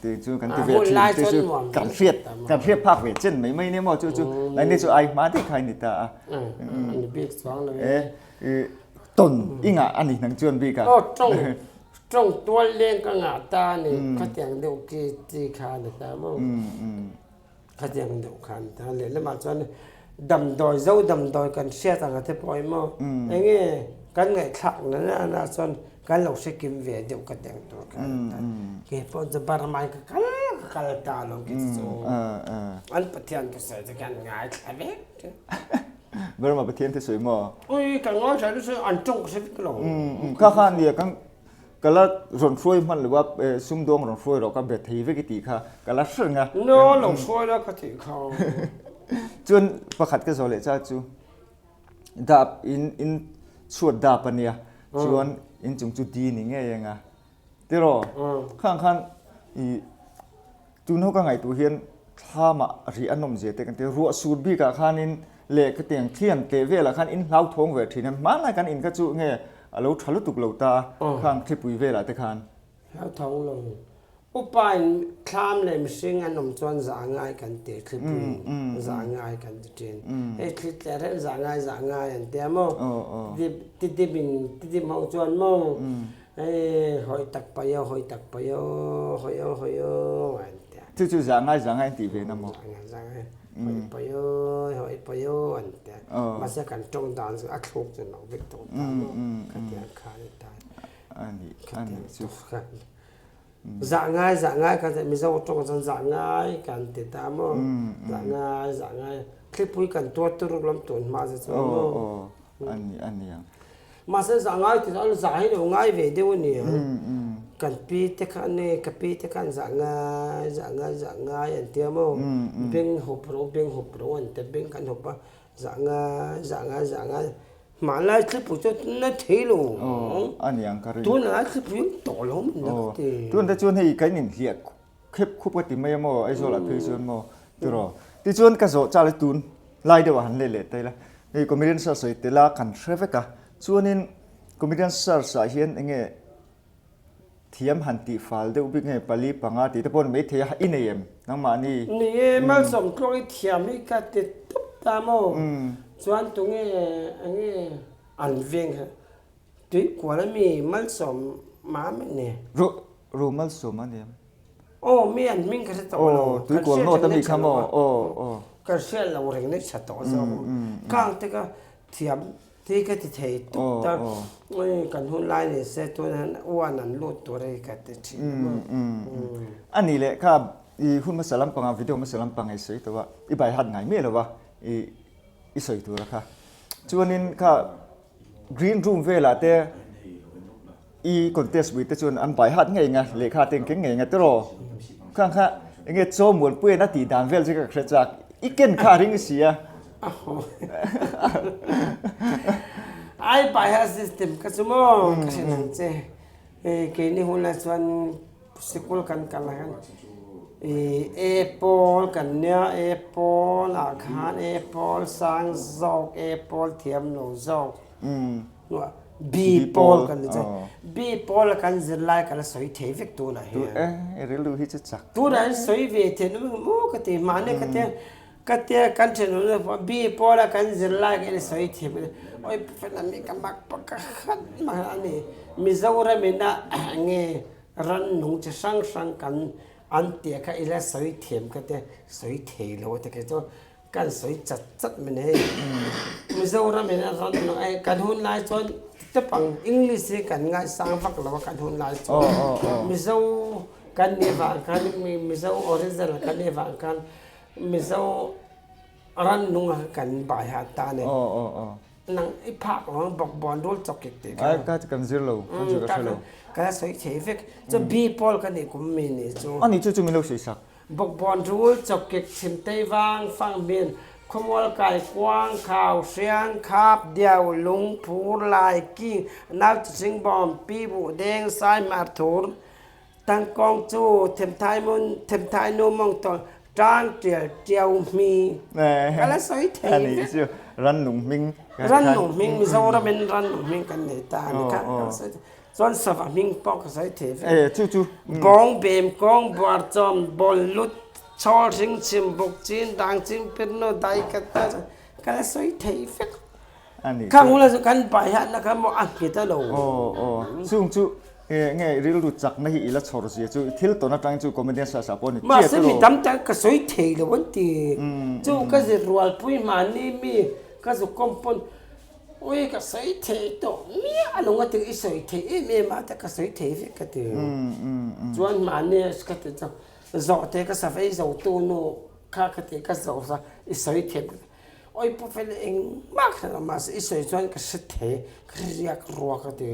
Ti chu kan ti ve thin te chu kan hriat kan hriat phak ve chen mai mai nia maw chu chu lai ni chu ai hma deuh kha ni ta a. Ni bik chuang lo e. Ton i ngah a ni nang chuan bik a. Aw tawng tawng tual leng ka ngah ta a ni khatiang deuh ki chi kha a ni ta maw. Khatiang deuh khan ta lehlamah chuan damdawi zo damdawi kan hriat ang a te pawh hi maw enge kan ngaihthlak na na chuan kan lo hre kim ve deuh ka teng tur kha a ni ta. Kei pawh chu Burma in ka kal ka kal ta lo ki chu an Pathian thusawi te khan ngaithla vek thin. Burma Pathian thusawi maw? Ui ka ngaithla lutuk an tawng ka hre vek lo. Kha kha nia kan Ka la rawn hruai hman lo a, sumdawng rawn hruai rawh ka be thei vek i tih kha ka la hre reng a. No, lo hruai la ka tih kha. Chuan pakhat ka zawh leh cha chu dap in in chhuat dap a nia, chuan in chung chu di ni ngei ang a tiraw? Khang khan i tun ho ka ngaihtuah hian. Thlamah rih a nawm zia te kan ti a, ruah sur bikah khanin leh khatiang thian teh velah khan in hlauthawng ve thin a, hmanlai kan in kha chu nge a lo tha lutuk lo ta a, khang thlipui velah te khan. Hlauthawng lo. Upain thlam leh mihring an awm chuan zah ngai kan ti, thlipui zah ngai kan ti thin. Hei thli tle reng zah ngai zah ngai an tia maw? Tidim in tidim ho chuan maw hei hawi tak pai aw hawi tak pai aw hawi aw hawi aw an tia. Chu chu zah ngai zah ngai an tih ve na maw? Zah ngai zah ngai hawi pai aw hawi pai aw an tia. Mahse kan tawng dan chu a thluk chu lo vek tawh ta maw? Khatiang khan a ta. A nih a nih chu. Zah ngai zah ngai kan ti Mizo tawng chuan zah ngai kan ti ta maw? Zah ngai zah ngai thlipui kan tuar turuk lam tun hma che chuan maw? Aw aw a ni a ni ang. Mahse zah ngai ti chuan zah hi lo ngai ve deuh a ni ang. Kan pi te kha ane ka pi te khan zah ngai zah ngai zah ngai an tia maw? Beng hup rawh beng hup rawh an ti beng kan hup a zah ngai zah ngai zah ngai Hmanlai thlipui chu na thei lo. Aw, a ni ang ka ring. Tunlai thlipui an tawh lo min na ka ti. Tun te chuan hei kan inhliah khep khup ka ti mai a maw, Aizawl ah phei chuan maw tiraw. Tichuan ka zawh chal tun lai deuh ah han let leh ta ila, hei comedian search sawi tel a kan hre vek a, chuanin comedian search ah hian eng nge Thiam han tih fal deuh bik nge pali panga tih te pawh ni maithei a, i nei em nangmahni? Ni e, malsawm tluang i thiam hi ka ti tup ta maw? Chuan tunge enge an veng kha tui kual ami malsawm mam a ni. Ru ru malsawm a ni em? Aw mi an hming ka hre tawh lo. Aw tui kual nawt ami kha maw? Aw aw. Ka hriat lo reng na tha tawh zawk. Kang te ka thiam Ti ka ti thei tuk ta, kan hun lai ni se tun han uan an lut tur hi ka ti thin a. A nih leh kha i hun hmasa lampanga video hmasa lampanga i sawi tawh a, i bai hat ngai miah lo va i i sawi tur a kha. Chuanin kha green room velah te I contest pui te chuan an bai hat ngei nga, lehkha te engkeng ngei nga tiraw? Khang kha enge chaw muanpui an a tih dan vel chu ka hre chak, i ken kha a ring si a. Ai bai hat system kha chu maw ka hre nang che, keini hunah chuan sikul kan kal ah khan i A pawl kan nia, A pawl ah khan A pawl sang zawk, A pawl thiam lo zawk. B pawl kan ni chu. B pawl a kan zir lai kan la sawi thei vek tunah hian. E rilru hi chu chak. Tunah hian sawi ve thei na maw ka ti mahni ka tia ka tia kan thenawm B pawl a kan zir lai kan sawi thei vek oi fel ami ka mak pawh ka khat mai a ni. Mizoram in a nge rannung chi hrang hrang kan an tih kha ila sawi thiam ka tia sawi thei lo a ti kei chu. Kan sawi chat chat mai ni hei. Mizoram in a rawn luh ai kan hun lai chuan tep ang English hi kan ngaisang vak lo a kan hun lai chuan Mizo kan nih vang khan Mizo original kan nih vang khan Mizo rannung ah kan bai hat ta a ni. Nang i phak lo ang bawkbawn rul chawkik tih kha. Ai ka kan zir lo kan zir ka hre lo. Ka la sawi thei vek. Chuan B pawl ka nih kum mi nih chu. Ani chu chu min lo sawi sak. Bawkbawn rul, chawkik, chhimtei vang, fanghmin, khawmual kai, kuang, khau, hriang, khap, diau, lung, phur, lai, king, nau chihring bawm, pi buh deng, sai hmar thur, tangkawng chu, themthai mun, themthai nu mawng tawn, tang tial, tiau hmi. Ka la sawi thei vek. A nih chu, rannung hming. Rannung hming, Mizoram in rannung hming kan nei ta a ni kha, ka la sawi thei. Chuan sava hming pawh ka sawi thei vek. Eh, chu chu. Bawng, bem, kawng, buar, chawm, bawl, lut, chawl, hring, chim, buk, chin, dang, ching, pirnu, dai, ka ta ka la sawi thei vek. Ani. Khang hula chu kan pai hian na kha maw a nghet a lo. Aw, aw. Chung chu eh nge rilru chakna hi i la chhawr zia chu thil tawn atang chu comedian sa sa pawh ni chiat Mahse mi tam tak ka sawi thei lo an ti. Chu ka zir rualpui mahni mi ka zu kawm pawn Ui ka sawi thei tawh miah a lo nga ti i sawi thei em em a te ka sawi thei vek ka ti. Chuan mahni ka ti chu zawh te ka sa vei zo tu nu kha ka ti ka zawh sa i sawi thei ka ti. Oi pu fel engmah ka hre lo mahse i sawi chuan ka hre thei ka hre riak ruak ka ti.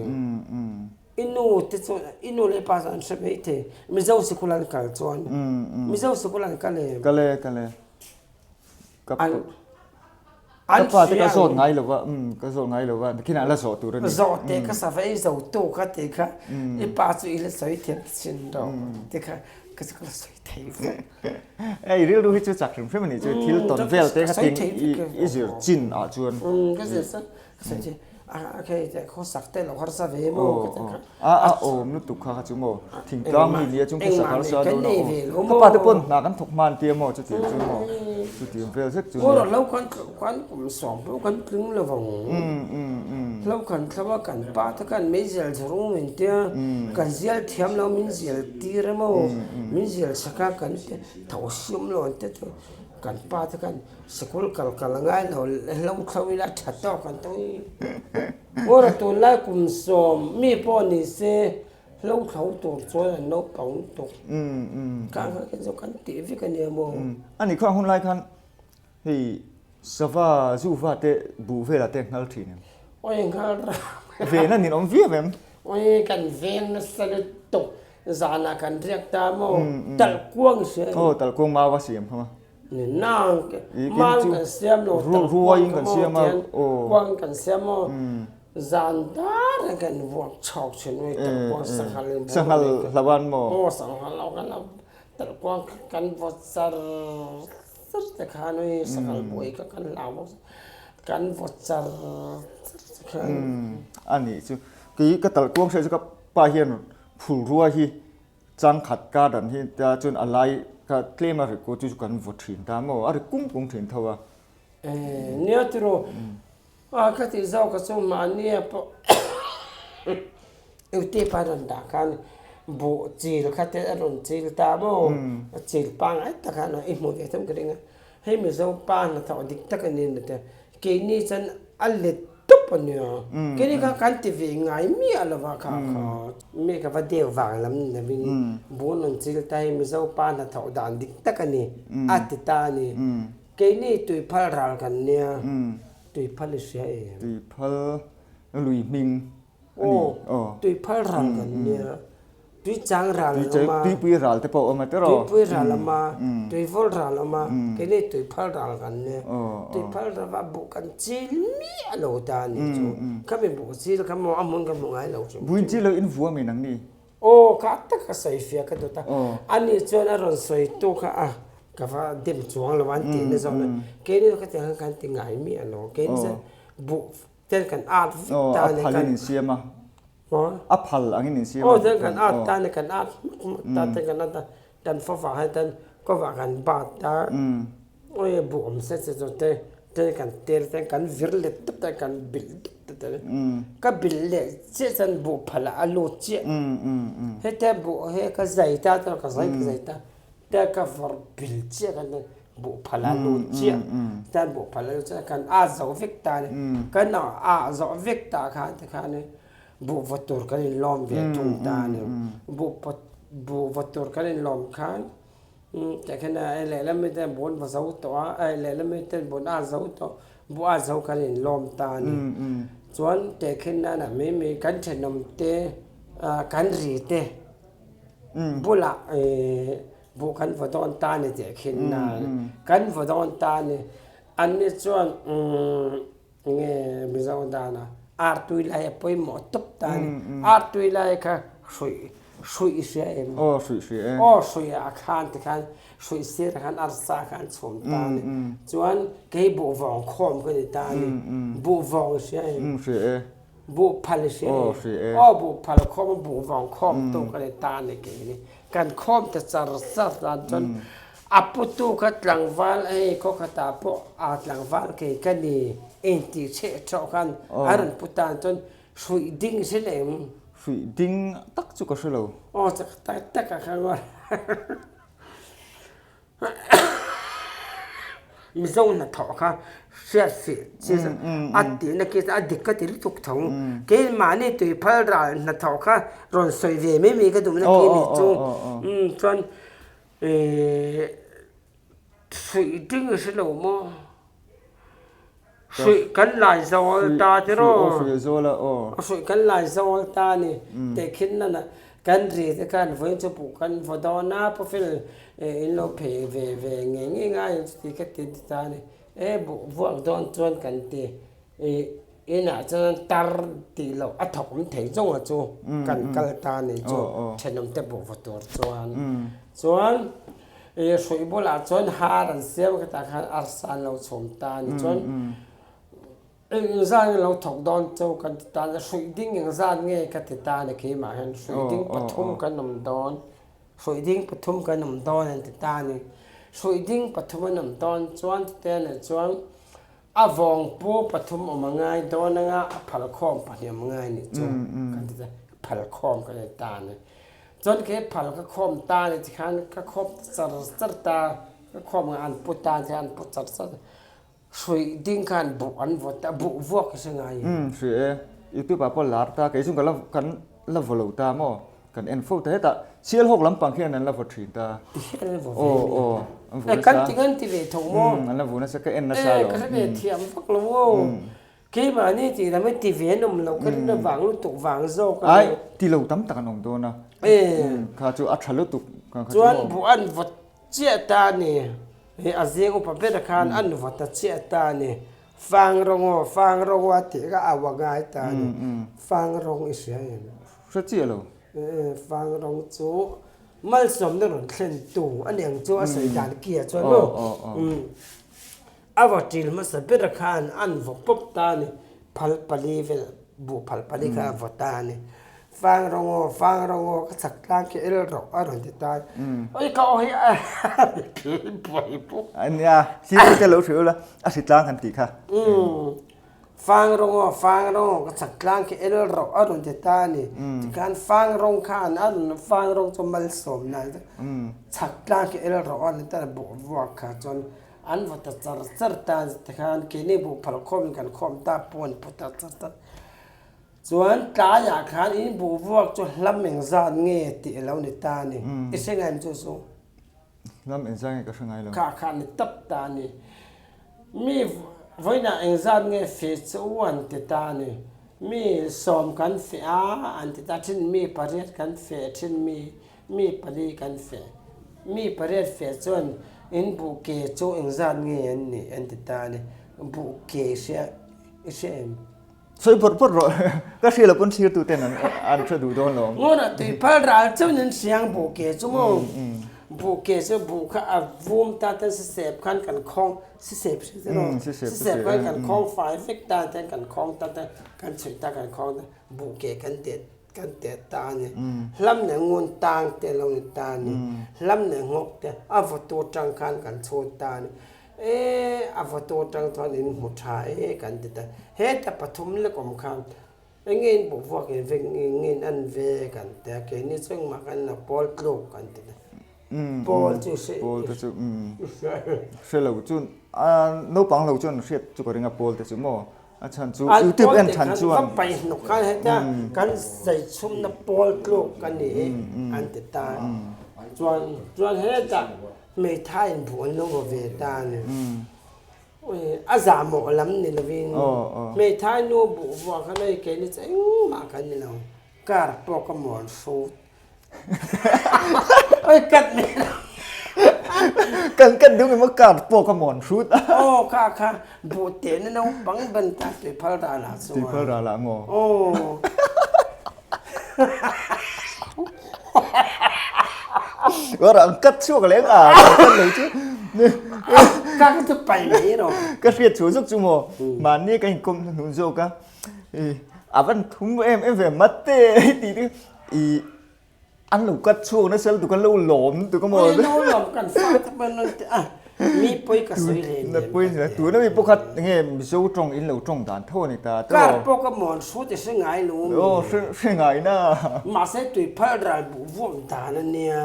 I nu te chuan i nu leh pa chuan an hre mai thei Mizo sikul an kal chuan Mizo sikul an kal em? Kal e kal e. An. Ka pa te ka zawt ngai lo va, umm ka zawt ngai lo va, nakinah la zawh tur a ni. Zawh teh ka sava ei zo tu kha tih kha i pa chu i la sawi thiam chin rawh tih kha ka chu ka la sawi thei vek. Hei rilru hi chu chak hrim hrim a nih chu, thil tawn vel te kha tin i zir chin ah chuan. Umm ka zir chuan ka sawi thei a khei te khawsak te lo harsa ve maw ka ti kha. A a awm lutuk kha kha chu maw thingtlang mi nia chung khawsak harsa dawn a aw. Ka pa te pawn hna kan thawk hman tia maw chutiang chu maw chutiang vel zet chu nia. Hlo kan kan kum sawm pawh kan tling lo vang. Hlo kan thlo a kan pa te khan meizial zawrh min tia kan zial thiam lo min zial tir a maw min zial sak a kan tho siam lo an ti chu kan pa te khan sikul kal kal a ngai lo hlo thlo ila tha tawk an ti. Ngawra tunlai kum sawm mi pawh ni se hlo thlo tur chuan an naupang lutuk. Khang kha khi chu kan tih vek a nia maw? A nih kha hunlai khan hei sava zuva te buh velah te nghal thin em? Awi nghal ram. Ven a ninawm viau em? Awi kan veng nasa lutuk zanah kan riak ta maw? Talhkuang hria em? Aw talhkuang mau a siam kha ma. Nang man kan siam lo tak kuang ka maw tian kuang kan siam maw zan dar in kan vuak chhawk thin ui tak kuang sanghal in sanghal hlawan maw aw sanghal lo kan lo tak kuang kan vawt char char te khan ui sanghal buai kha kan hlau bawk kan vawt char char te khan ani chu kei ka tal kuang hriat chu ka pa hian phulrua hi Changkhat ka dan hi tia chuan a lai kha tlem a ri ku chu kan vaw thin ta maw a ri kung kung thin tho a. Nia tiraw a ka tih zawk a chu mahnia pawh Eute pa rawn dah khan buh chil kha te a rawn chil ta maw a chil pangngai tak khan i hmu ve thung ka ring a. Hei Mizo pa hnathawh dik tak a ni na te, keini chuan a let tawp a nia. Keini kha kan ti ve ngai miah lo va kha kha. Mi ka va deu vang lam ni lovin bun rawn chil ta hi Mizo pa hnathawh dan dik tak a ni a ti ta a ni. Keini tuiphal ral kan nia, tuiphal i hria em? Tuiphal lui hming a ni. Aw, tuiphal ral kan nia. Tui chang ral an awm a. Tuipui ral te pawh a awm a tiraw? Tuipui ral a awm a, tuivawl ral a awm a, keini tuiphal ral kan nia. Tuiphal rava buh kan chil miah lo ta a nih chu. Khami buh chil kha maw a hmun ka hmu ngai lo chu. Buin chil lo in vua mai nang ni? Aw kha tak ka sawi fiah ka dawt a. Ani chuan a rawn sawi tu kha a ka va dem chuang lo a an tih na zawk a. Keini chu khatiang khan kan ti ngai miah lo. Keini chuan buh ten kan at vek ta a ni. Aw a phalin in siam a. A phal angin in siam a. Aw chuan kan at ta ni kan at hmak hmak ta te kan at a kan fawvah hian tan kawvah kan bat ta awi buh awm se che chu te te kan tel te kan vir let tawp te kan bilh dup te te ka bilh leh chiah chuan buh phalah a lut chiah hetia buh hi ka zai ta chuan ka zai ka zai ta te ka vawrh bil chiah kan buh phal a lut chiah tan buh phal a lut chiah kan a zo vek ta ni kan a zawh vek ta khan te khan buh vaw tur kan in lawm ve thung ta ni buh pawt buh vaw tur kan in lawm khan tah khan a lehlam mi ten buh an vaw zo tawh a lehlam mi ten buh an a zo tawh buh a zo kan in lawm ta ni chuan tehkhin nana mai mai kan thenawm te kan ri te. Bulah buh kan vaw dawn ta ni tih khin na kan vaw dawn ta ni. Anni chuan nge Mizo dana ar tui lai a pawimawh tawp ta ni. Ar tui lai kha hruih hruih hria em? Aw hruih hria e. Aw hruih ah khan tikhan hruih sir ah khan arsa kha an chhum ta ni. Chuan kei buh vawng khawm ka ni ta ni. Buh vawng hria em? Hria e. Buh phal i hria e. Aw buh phal khawm a buh vawng khawm tu kan i ta ni kei ni. Kan khawm te char char dan cun a putu kha tlangval hei khuakhat ah pawh aa tlangval kei ka ni in ti cheh ṭhawh khan a ran pu tan cun hruih ding si lem. Hruih ding tak cu ka hre lo. Aw tak tak ah khan Mizo hnathawh kha hriat fih chi a tihna khi a dik ka ti lutuk tho. Keimahni tuiphal ral hnathawh kha rawn sawi ve mai mai ka duhna khi a nih chu. Chuan hruih ding i hre lo maw? Hruih kan lai zawl ta tiraw? Aw hruih zawl a aw. Hruih kan lai zawl ta a ni. Tehkhin nana kan ri te khan vawiin chu buh kan vaw dawn a, Pu Fel in lo phei ve ve ngei ngei ngai ang chuti ka ti ta a ni. E buh vuak dawn chuan kan ti i inah chuan tar tih loh a thawk awm thei zawng a chu kan kal ta ni chu thenawm te buh va tur chuan. Chuan i hruih bulah chuan har an siam khatah khan arsa an lo chhum ta ni chuan Eng engzat nge lo thawk dawn chu kan ti ta a, hruih ding engzat nge ka ti ta a ni keimah hian hruih ding pathum kan awm dawn, hruih ding pathum kan awm dawn an ti ta a ni. Hruih ding pathum an awm dawn chuan chutah erawh chuan a vawng pu pathum awm a ngai dawn anga a phal khawm pahnih awm a ngai nih chu kan ti ta, phal khawm kan ti ta a ni. Chuan kei phal ka khawm ta a ni tikhan ka khawm char char ta, ka khawm ang an pu ta a ni an pu char char. Hruih ding khan buh an vawt a, buh vuak i hre ngai em? Umm hria e, youtube ah pawh lar ta, kei chu ka la kan la vaw lo ta maw, kan en fo ta hetah Sialhawk lampang khian an la vaw thin ta. Ti hian an vaw ve mi? Aw aw, an vaw nasa. Kan ti ngan ti ve tho maw? Umm an la vaw nasa, ka en nasa lo. E ka hre ve thiam vak lo aw, keimahni tih lam hi ti ve an awm lo, ka rin avang lutuk vang zawk a ni. Ai, ti lo tam tak an awm dawn a, kha chu a tha lutuk. Chuan buh an vaw Chiah ta a ni. Hei a zing upa ber khan a nuva ta chiah ta a ni. Fang rawng aw, fang rawng aw a tih kha a ua ngai ta a ni. Fang rawng i hria em? Hre chiah lo. Fang rawng chu malsawmna rawn thlen tu a ni ang chu a sawi dan kia chuan maw. A va ṭil hmasa ber khan an vaw pawp ta a ni. Phal pali vel, buh phal pali kha a vaw ta a ni. Fang rawng aw, fang rawng aw, ka chak tlang khi el rawh a rawn ti ta a ni. Oi ka aw hi a thil buai bawk. A nia, thil te lo hrilh ula, a hri tlang han tih kha. Fang rawng aw, fang rawng aw, ka chak tlang khi el rawh a rawn ti ta a ni. Tikhan fang rawng khan a rawn, fang rawng chu malsawmna chak tlang khi el rawh a rawn ti ta a ni, buh vuak kha chuan An va ta char char ta tikhan keini buh phal khawmin kan khawm ta pawn pu ta char char. Chuan tlaiah khan in buh vuak chu hlam engzat nge tih a lo ni ta a ni. I hre ngai em chu chu? Hlam engzat nge ka hre ngai lo. Kha kha ni tap ta a ni. Mi vawiinah engzat nge feh chu an ti ta a ni. Mi sawm kan feh a an ti ta thin, mi pariat kan feh thin, mi Mi pali kan feh. Mi pariat feh chuan in buh ke chu engzat nge an nih an ti ta a ni. Buh ke i hria i hria em? Sawi phawt phawt rawh. Ka hria lo pawn thlir tu ten an an hre duh dawn lo. Ngawrah tui phal ral chauhin an hria ang buh ke chu maw? Buh ke chu buh kha a vum ta ten sisep khan kan khawng sisep hria te rawh. Sisep khan kan khawng fai vek ta ten kan khawng ta ten kan chhuih ta kan khawng ta buh ke kan det Kan teh ta a ni. Hlam leh ngun tang te lo ni ta a ni. Hlam leh nghawk te a vawtu tang khan kan chhut ta a ni. E, a vawtu tang chuan in hmu tha e kan ti ta. Heta pathum lek awm khan eng nge in buh vuak in vek nge nge in an ve kan ti a, keini chu engmah kan la pawl tluk kan ti ta. Pawl chu hre Pawl te chu hre lo chu naupang lo chuan hriat chu ka ring a pawl te chu maw. A chhan chu YouTube en than chuan. Ka paih hnawk khan heta kan zai chhumna pawl tluk a ni an ti ta. Chuan chuan hetah hmeithai in buh an lo va ve ta a ni. A zahmawh lam ni lovin hmeithai nu buh vuah khan hei keini chu engmah kan ni lo. Car pawh ka muan hrut. Oi kat mai lo. Kan kat deuh emaw car pawh ka mawn hrut a. Aw kha kha buh teh na naupang ban ta tui phal ral ah chuan. Tui phal ral ah maw? Aw. War ang kat chhuak leh ang a kan lo chu. Ka ka chu pai mai ro. Ka hriat chu zuk chu maw. Mahni ka inkawm hnuhnun zawk a. A van thum em em ve mate tih te I an lo cut chhuak nasa lutuk an lo lawm lutuk a maw. Ui lo lawm kan fa te pawh an ti a mi pawi ka sawi hle hle pawi hle tuna mi pawh kha enge Mizo tawng in lo tawng dan tho a ni ta tawh. Kar pawh ka mawn hrut i hre ngai lo mi. Aw hre hre ngai na. Mahse tui phal ral buh vuak dan a nia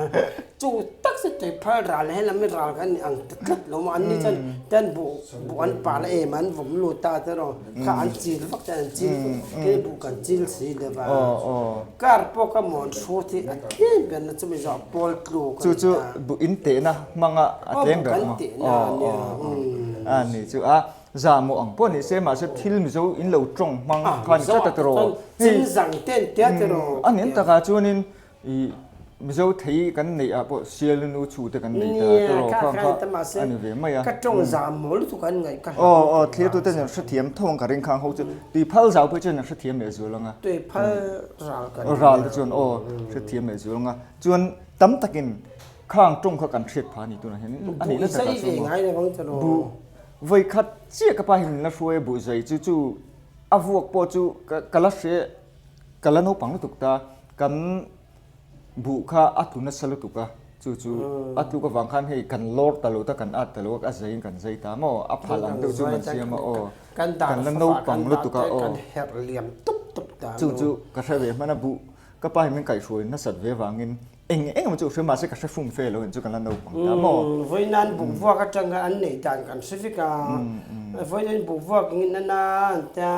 chu tak chu tui phal ral helam hi ral kan ni ang ta tlat lo maw an ni chuan ten buh buh an pal em an vawm lut ta te rawh. Kha an chil vak chuan an chil kei buh kan chil si deuh a. Car pawh ka mawn hrut hi a tlem ber na chumi zawh pawl tlu ka ni ta. Chu chu buh in tehna hmanga a tlem ber maw? Aw buh kan tehna a nia. A ni chu a zahmawh ang pawh ni se mahse thil Mizo in lo tawng hmang kha ni tlat a tiraw. Chin zang te an tia tiraw. A nen takah chuanin i. Mizo thei kan neih ah pawh Sialinu chhu te kan nei ta Nia, kha kha ta mahse a ni ve mai a. Ka tawng zam maw lutuk an ngaih ka hlau. Aw aw thlir tu ten an hrethiam tho ang ka ring khang ho chu tui phal zau phei chuan an hrethiam leh zual ang a. Tui phal ral kan nia. Ral te chuan aw hrethiam leh zual ang a. Chuan tam takin khang tawng kha kan hriat phah a ni tunah hian a nihna takah chuan maw buh vawi khat chiah ka pa hian min la hruai a buh zai chu chu a vuak pawh chu ka la hre ka la naupang lutuk ta kan buh kha a tlu nasa lutuk a chu chu a tluk avang khan hei kan lawr ta lo ta kan at ta lo a zai in kan zai ta maw a phal ang deuh chu kan siam a aw kan la naupang lutuk a aw chu chu ka hre ve hman a buh ka pa hi min kaihhruai nasat ve vangin eng eng emaw chu hre mahse ka hre fum fe lo in chu kan la naupang ta maw. Vawinan bukvuak atanga an neih dan kan hre vek a, vawinan bukvuak in a na an tia,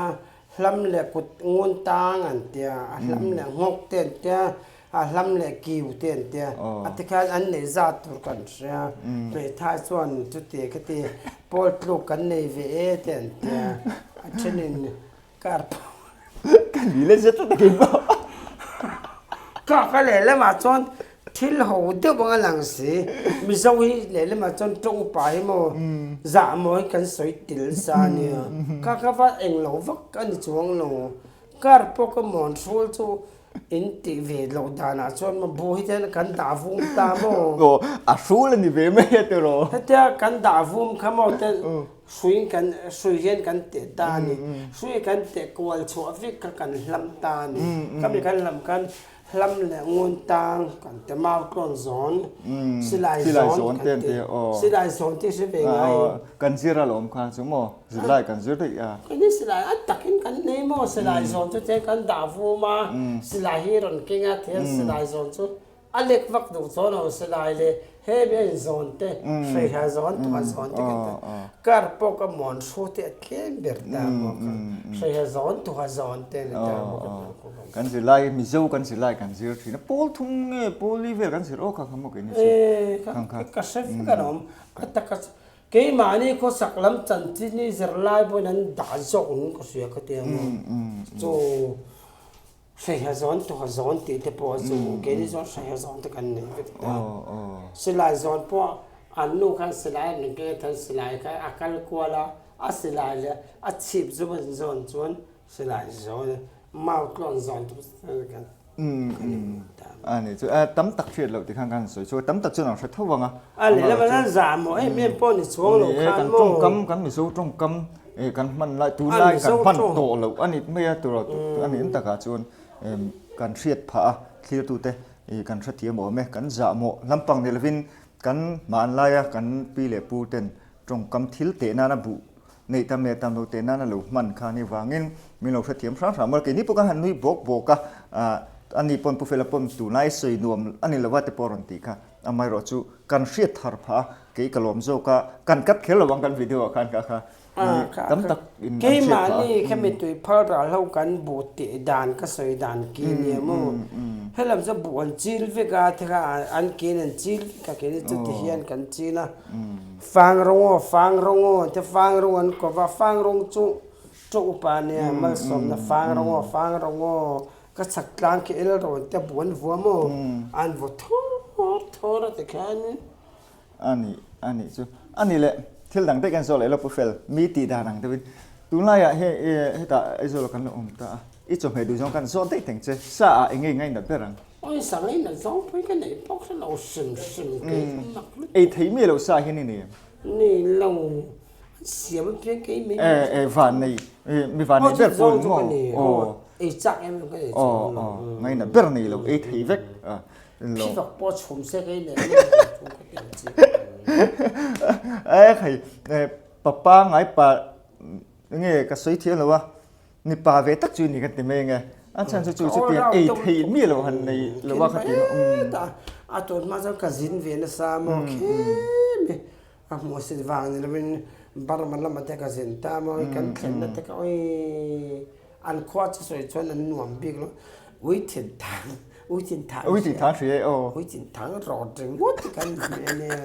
hlam leh kut ngun tang an tia, a hlam leh nghawk te an tia, a hlam leh kiu te an tia, a tikhian an neih zat tur kan hria, hmeithai chuan chuti khati pawl tluk kan nei ve e te an tia, a thenin Kar Ka ni le zet tak in maw. Ka ka lehlamah chuan thil ho deuh ang a lang si. Mizo hi lehlamah chuan tawng upa hi maw zah maw hi kan sawi tel sa a nia. Ka ka va eng lo vak a ni chuang lo. Kar pawh ka mawn hrul chu in tih ve loh danah chuan maw bu hi te kan dah vum ta maw. Aw a hrul a ni ve mai a tiraw. Hetia kan dah vum kha maw te Hrui kan hrui hian kan teh ta a ni. Hrui kan teh kual chhuah vek kha kan hlam ta a ni. Khami kan hlam khan hlam leh ngun tang kan ti mau tlawn zawn, silai zawn kan ti. Silai zawn tih hre ve ngai. Kan zir alawm kha chu maw? Zirlai kan zir daih a. Keini silai a takin kan nei maw? Silai zawn chu tiang kan dah vum a, silai hi rawn keng a tiang silai zawn chu A lek vak duh chuan lo silai le hemi a inzawn te, hreiha zawn tuha zawn te kan ti. Kar pawh ka muan hru te a tlem ber ta bawk a, hreiha zawn tuha zawn te a ni ta bawk a. Kan zirlai, Mizo kan zirlai kan zir thin a, pawl thum nge pawl li vel kan zir awk kha kha maw keini chu. E, ka hre vek alawm, a taka keimahni khawsak lam chanchin hi zirlai pawhin an dah zawk niin ka hria ka ti ang a, chu Hreiha zawn tuha zawn tih te pawh chu keini chuan hreiha zawn te kan nei vek ta. Silai zawn pawh an nu khan silai an rawn keng a chuan silai kha a kal kual a, a silai leh a chhip zum an zawn chuan silai zawn mau tlawn zawn te pawh kan kan ta. A ni chu tam tak hriat loh tih khan kan sawi chu tam tak chuan an hre tho vang a. A lehlam an zah maw em em pawh ni chuang lo khan maw. Kan tawngkam kan Mizo tawngkam Eh kan hman lai tunlai kan hman tawh loh a ni mai a tur a nih takah chuan kan hriat phah a thlirtute ih kan hrethiam awm e kan zahmawh lampang ni lovin kan hmanlaia kan pi leh pu ten tawngkam thil teh nana buh neih tam leh tam lo teh nana lo hman kha ni vangin min lo hrethiam hrang hrang a keini pawh kan han nui bawk bawk a ah ani pawn Pu Fela pawn tunlai sawi nuam a ni lova te pawh a rawn tih kha amaherawh chu kan hriat thar phah a kei ka lawm zawk a kan cut kher lo ang kan video ah khan kha kha tam tak in an hriat phah a. Keimahni khami tui phal ral ho kan buh teh dan ka sawi dan ki nia maw helam chu buh an chil vek a te kha an kin an chil vek a keini chu ti hian kan chil a fang rawng aw fang rawng aw te fang rawng an ko va fang rawng chu tawng upa nia malsawmna fang rawng aw fang rawng aw ka chhak tlang khi el rawn te buh an vua maw an vaw thawr thawr a ti khan. A nih, a nih chu. A nih leh, thil dang daih kan zawh leh lo Pu Fel, mi tih dan ang deuhin. Tunlaiah he hetah Aizawl ah kan lo awm ta a, i chawhmeh duh zawng kan zawh daih teng che, sa ah eng nge i ngainat ber ang? Awi sa ngainat zawng pawhin ka neih bawk hre lo hrim hrim kei ka mak lutuk. Ei thei mi lo sa hian i nei em? Nei lo, an siam apiang kei mai. E, e, van nei, mi van nei ber pawh ni maw? Aw, ei chak em em ka nei chuang lo. Aw, aw, ngainat ber nei lo, ei thei vek. Phi vak pawh chhum se kei leh E khai papa ngai pa nge ka sawi thiam lo a mipa ve tak chu ni ka ti mai nge a chhan chu chu chu tiang ei thei mi lo han nei lo a kha ti a tun hma chuan ka zin ve nasa maw khem A hmuhsit vang ni lovin Burma lamah te ka zin ta maw i kan thlenna te kha oi an khua chu sawi chuan an nuam bik lo ui thin thang ui thin thang ui thin thang hria e aw ui thin thang rawt ringawt hi kan hmu a nia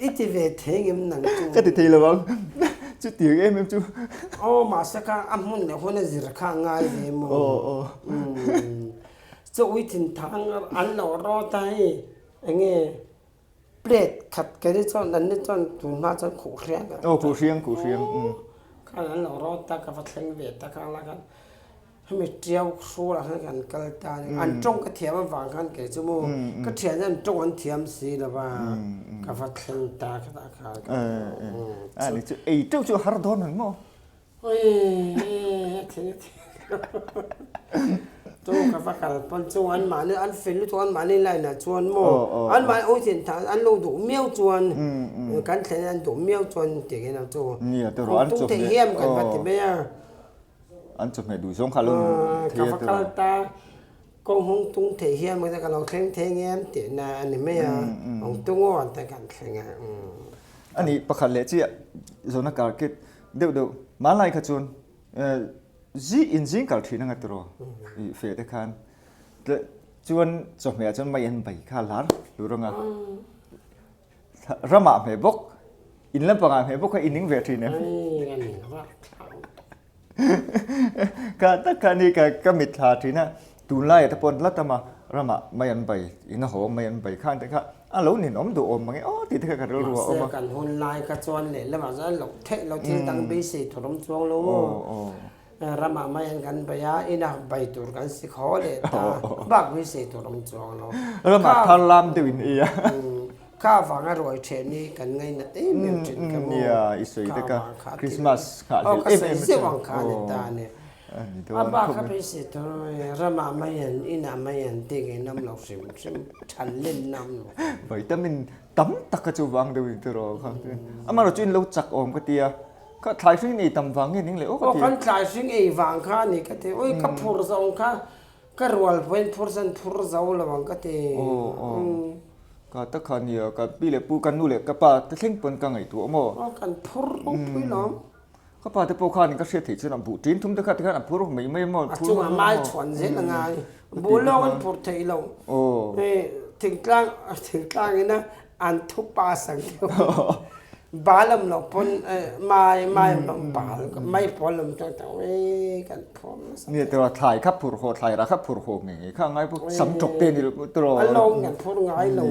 i ti ve thei ngem nang chu ka ti thei lo ang chu tir em em chu aw mahse kha a hmun leh hun a zir kha a ngai ve maw aw aw. Chu ui thinthang an lo rawt a hei enge plate khat kei ni chuan an ni chuan tun hma chuan khuh hriang a Aw khuh hriang khuh hriang umm. Khan an lo rawt a ka va thleng ve ta khang lai khan hemi tiau hrualah khan kan kal ta a ni an tawng ka thiam avang khan kei chu maw ka thian an tawng an thiam si lo va ka va thleng ta khatah khan A ni chu ei teuh chu a har dawn ang maw? Chu ka va kal pawn chu an mahni an fel lutuk an mahni line ah chuan maw an mahni awih thin thah an lo duh miau chuan kan thlen an duh miau chuan ti hian ang chu tung theih hiam kan va ti mai a an chawhmeh duh zawng kha a lo ni thei a ka va kal ta kawng hung tung theih hiam ka lo thleng thei ngem tih na a ni mai a hung tung aw an ta kan thleng a ani pakhat leh chiah zawhna karkit Deuh deuh, hmanlai kha chuan zi in zing kal thin anga tiraw i feh te khan chuan chawhmeh ah chuan mai an bai kha lar hlur anga ramah hmeh bawk in lampangah hmeh bawk kha i ning ve thin em? Ka tak kha ni ka ka mitthla thin a Tunlaiah te pawh la tam a, ramah mai an bai, in a haw mai an bai khan te kha a lo ninawm duh awm mang e aw tih te kha ka rilru a awm a. Mahse kan hun lai kha chuan lehlamah chuan loh theih loh thil dang beisei tur awm chuang lo maw? Ramah mai an kan bai a, ina bai tur kan si khaw leh ta, bak beisei tur awm chuang lo. Ramah thar lam deuh in ei a. Kha vanga ruai then hi kan ngainat em em thin kha maw? Nia, i sawi te kha Christmas nghah hlel em em a zeuh ang kha a ni ta a ni. A bak kha beisei tur ramah mai an inah mai an ti ngei nam lo hrim hrim than len nam lo. Vitamin tam tak kha chu vang deuh in tiraw kha. Amaherawhchu chu in lo chak awm ka tia, kha thlai hring in ei tam vang nge ning leh aw ka ti. Aw kan thlai hring ei vang kha a ni ka ti, ui ka phur zawng kha Ka rual pawhin phur san phur zo lo ang ka ti. Aw aw. Ka ta kha nia ka pi leh pu ka nu leh ka pa te thleng pawn ka ngaihtuah maw. Aw kan phur ropui lawm. Ka pa te pawh khanin ka hriat theih chuan a buh ṭin thum te kha tikhan a phur mai mai maw. A chungah mai chhuan zel a ngai. Buh lawng an phur theih lo. Aw. Thingtlang thingtlang ina an thu pass ang deuh. Bal awm loh pawn mai mai awm loh bal mai pawl awm tawh tawh ui kan phur nasa. Nia tiraw thlai kha phur haw thlai rah kha phur haw ngei ngei kha ngai pawh sam tawk te ni tiraw. A lawng kan phur ngai lo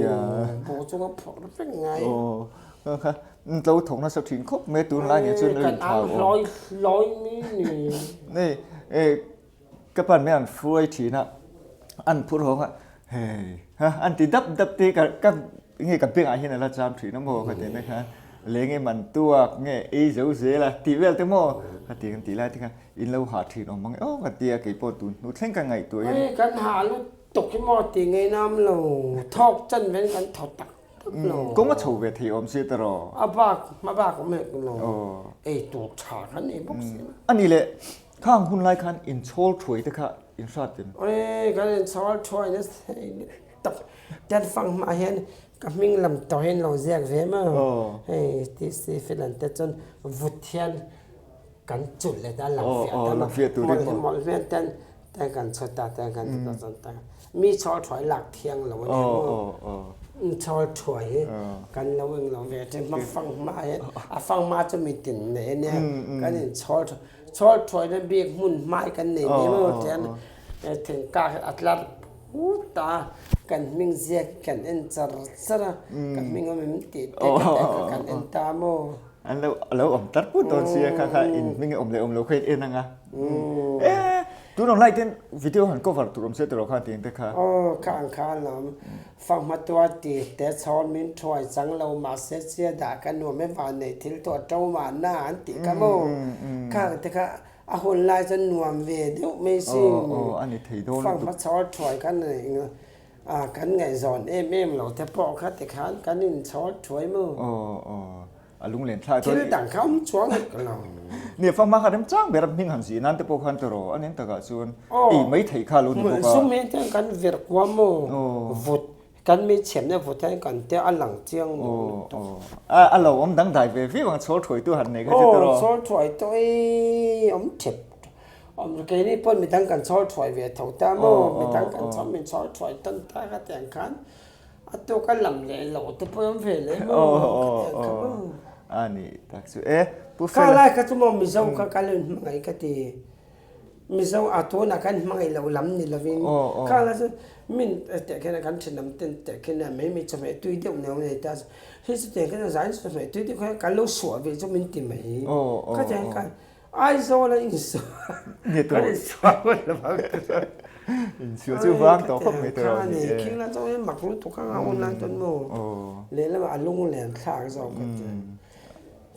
buh chunga phur vek ngai. Aw kha tlo thawk nasa thin khawp mai tunlai nia chuan kan ang hlawi hlawi mi ni. Nei Ka pan mai an hruai thin a, an phur hawng a, hei ha an ti dap dap te ka ka nge ka bengah hian a la cham thin a maw ka ti na khan leng em an tuak nge ei zo zel a tih vel te maw ka ti kan tih lai te khan in lo hah thin awm ang e aw ka ti a keipawh tun hnu thleng ka ngaihtuah hian. Hei kan hah lutuk hi maw ti ngei nam lo thawk chan ven kan thaw tak Kawng a chho ve thei awm si ta rawh. A bak hma bak awm hek lo. Ei tur tha kha nei bawk si lo. A ni le, khang hun lai khan inchhawl thuai te kha in hrat em? Oi, kan inchhawl thuai nasa thei lutuk. Ten fang hma hian ka hming lam tawh hian lo ziak ve maw. Hei TC Filan te chuan vut hian kan chulh leh ta lang fiah ta maw. Mawlh hi mawlh hmel ten Ten kan chhut ta, ten kan ti ta chuan ta. Mi chhawl thuai lak thiang lo a nia maw? Chhawl thuai hi kan lo eng lo ve thin hma fang hma hian a fang hma chu mi tin nei a nia kan in chhawl thuai chhawl thuai na bik hmun hmai kan nei mai maw tian thingkak hi a tlar phut a kan hming ziak hi kan en char char a ka hming awm em tih te ka kan en ta maw? An lo a lo awm tlar put dawn sia kha kha in hming awm leh awm lo kha in en ang a. E tun ang lai ten video han cover tur awm se tiraw khan tiin te kha. Aw kha ang kha alawm. Fanghma tua ti te chhawn min thuai chang lo mahse chia dah ka nuam e van nei thil tawh to mahna an tih kha maw. Kha ang te kha a hun lai chuan nuam ve deuh mai sin. Aw a ni thei dawn lutuk. Fanghma chhawl thuai kha nei A, kan ngaihzawn em em lo te pawh kha tikhan kan inchhawl thuai maw? Aw, aw, a lunglen thlai chuan. Thil dang kha awm chuang hek lo. Nia, fang hma kha remchang ber a hming han zih nan te pawh khan tiraw a nen takah chuan ei mai theih kha lo ni bawk a. Sum hian chuan kan vir kuam maw? Vut, kan mi chhiamna vut hian kan te a lang chiang duh lutuk. Aw, a lo awm dangdai ve viau ang chhawl thuai tu han nei kha chu tiraw? Aw, chhawl thuai tawh ei awm thep Awm keini pawn midang kan chhawl thuai ve tho ta maw? Midang kan chhawl min chhawl thuai tawn ta ka ti ang khan a tuk a lam leh lo te pawh awm ve leh maw ka ti ang kha maw? A ni tak chu e Pu Fela. Kha lai kha chu maw Mizo kha ka lo inhmangaih ka ti. Mizo a tunah kan hmangaih loh lam ni lovin khang la chuan min teh khian kan thenawm ten teh khian mai mai chawhmeh tui deuh neuh nei ta hei chu tiang khian zai chawhmeh tui deuh khan kan lo suah ve chu min ti mai khatiang khan Aizawl a insuah kan insuah ngawt lo ang Insuah chu vang tawh khawp mai tawh ni e. Khing la chuan mak lutuk ang a unlai chuan maw lehlamah a lunglen thlak zawk ka ti.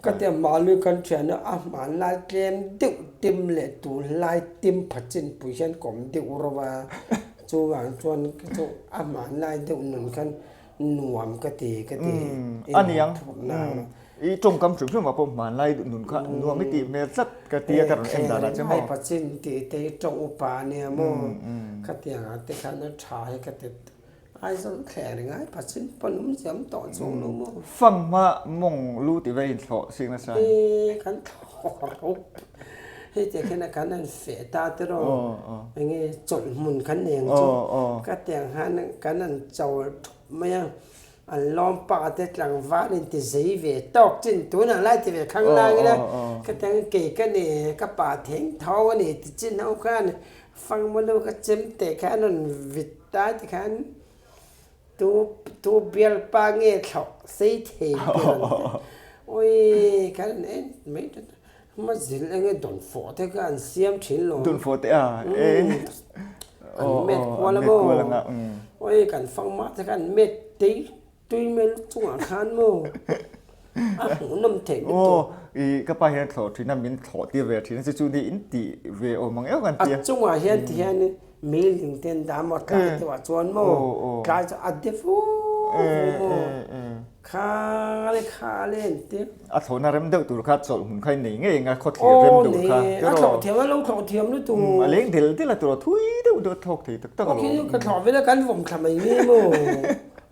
Ka ti a Malu kan thian a, a hmanlai tlem deuh tim leh tunlai tim pha chinpui hian ka awm deuh ro a, chuvang chuan chu a hmanlai deuh nun khan nuam ka ti ka ti. A niang, i tawngkam hrim hrim ah pawh hmanlai nun kha nuam i tih hmel tlat ka ti a ka rawn en dan ah che maw. Ai pha chin tih te hi tawng upa a nia maw, khatiang ah te khan a tha hi ka ti. Aizawl thler ngai pachin pawn awm ziam tawh chuang lo maw? Fanghma mawng lu ti ve in thlawh sing nasa. E kan thlawh ro. Hei te khian a kan an feh ta te ro. Enge chawlh hmun kan nei ang chu. Ka tiang han kan an chawl thup mai a. An lawm pa te tlangval in ti zei ve tawk chin tunah lai ti ve khang lang ila. Ka tiang kei ka ni ka pa theng thawng a ni ti chin ho khan Fanghma lu ka chem te kha an rawn vit ta ti khan tu tu bialpa nge thlawh sei thei ber an ti. Ui khan an en mai ta hma zil enge dawnfawh te kha an siam thin lo. Dawnfawh te a e. An met kual a maw. Ui kan fanghma te kha an met tei Tui mel chungah khan maw a hmuhnawm theih lutuk. Aw i ka pa hian thlawh thin a min thlawh tir ve thin a chu chu ni in tih ve awm ang em kan tia. A chungah hian ti hian meiling te an dah maw tlai deuh ah chuan maw tlai chu a de vu vu maw kha le kha le an ti. A thlawhna rem deuh tur kha chawlh hmun kha i nei ngei anga khawthlir rem deuh kha tiraw. A thlawh thiam a lo thlawh thiam lutuk. A leng del del a tur a thui deuh deuh a thlawk thei tak tak alawm. Ka thlawh vel a kan vawm thla mai nge maw.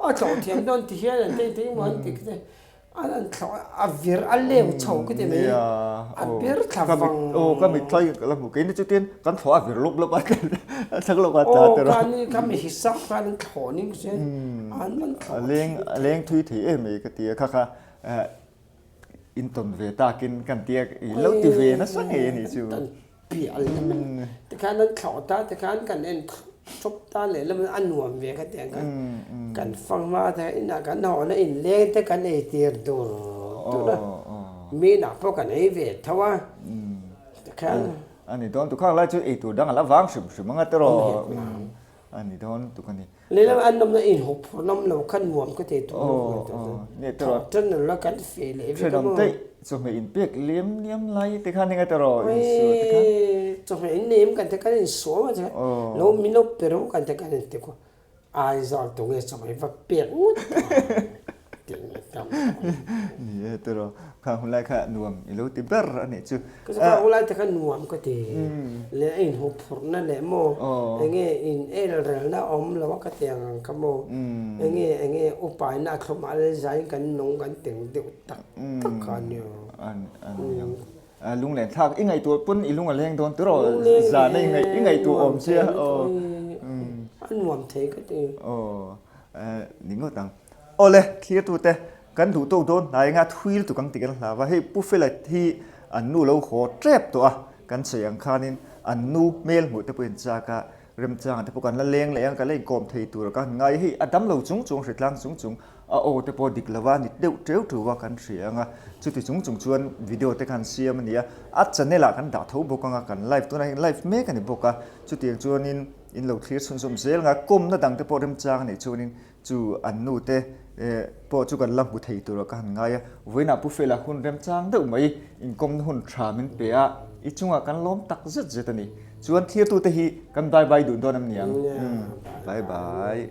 A thlawh thiam dawn ti hian an tei tei maw an ti khi an an thlawh a vir a leu chho khi ti mai a bir thla vang. Aw ka mitthla hi ka la hmu keini chu tin kan thlawh a vir lawp lawp a a thlang lawk a tla tiraw. Aw kani ka mi hisap khan an thlawh ning chu an an thlawh. A leng a leng thui thei em mai ka ti a kha kha in tawn ve takin kan tia i lo ti ve nasa ngei a nih chu. Pial lam tikhan an thlawh ta tikhan kan en thup ta leh lam a nuam ve ka ti ang kha kan fanghma te inah kan haw na inleng te kan ei tir dur dur a mi inah pawh kan ei ve tho a tikhan a ni dawn tukhang lai chu ei tur dang a la vang hrim hrim anga tiraw a ni dawn tuk a ni. Lehlam an nawmna in hawk phur nawm lo khan nuam ka ti tur lo thawh tan lo la kan fe leh vek a maw. Thenawm te chawhmeh in pek liam liam lai te khan enga tiraw in suah te khan. Chawhmeh in nem kan te khan in suah ma te lo min lo pe rawh kan te khan in ti khaw Aizawl tu nge chawhmeh va pek ngawt tawh. Ni e tiraw khang hun lai kha nuam i lo ti ber a nih chu. Ka chu khang hun lai te kha nuam ka ti leh a in hawk phurhna leh maw enge in el relna awm lo a ka ti ang ang kha maw enge enge upaina a thlawm a zaiin kan nung kan teng deuh tak tak kha a nia. Lunglen thlak i ngaihtuah pawn i lung a leng dawn tiraw zan a i ngaihtuah awm sia a nuam thei ka ti. Aw ni ngawt ang. Awle thlirtute kan duh tawk dawn hnai anga thui lutuk ang tih kan hlau a, hei Pu Fela hi an nu lo haw tep tawh a, kan sawi ang khanin an nu hmel hmuh te pawh in chak a, remchangah te pawh kan la leng leh ang, kan la inkawm thei tur a ka han ngai, hei a dam lo chung chung, hritlang chung chung a aw te pawh dik lo a, nit deuh teu teu a kan hria ang a, chuti chung chung chuan video te khan siam a ni a, a channel ah kan dah tho bawk ang a, kan live tunah hian live mek a ni bawk a, chutiang chuanin in lo thlir chhunzawm zel ang a, kawmna dang te pawh remchang a nih chuanin Chu an nu te pawh chu kan la hmu thei tur ah ka han ngai a, vawiinah Pu Fela hun remchang deuh mai inkawmna hun tha min pe a, i chungah kan lawm tak zet zet a ni. Chuan thirtute hi kan bye bye dun dawn em niang? Bye bye.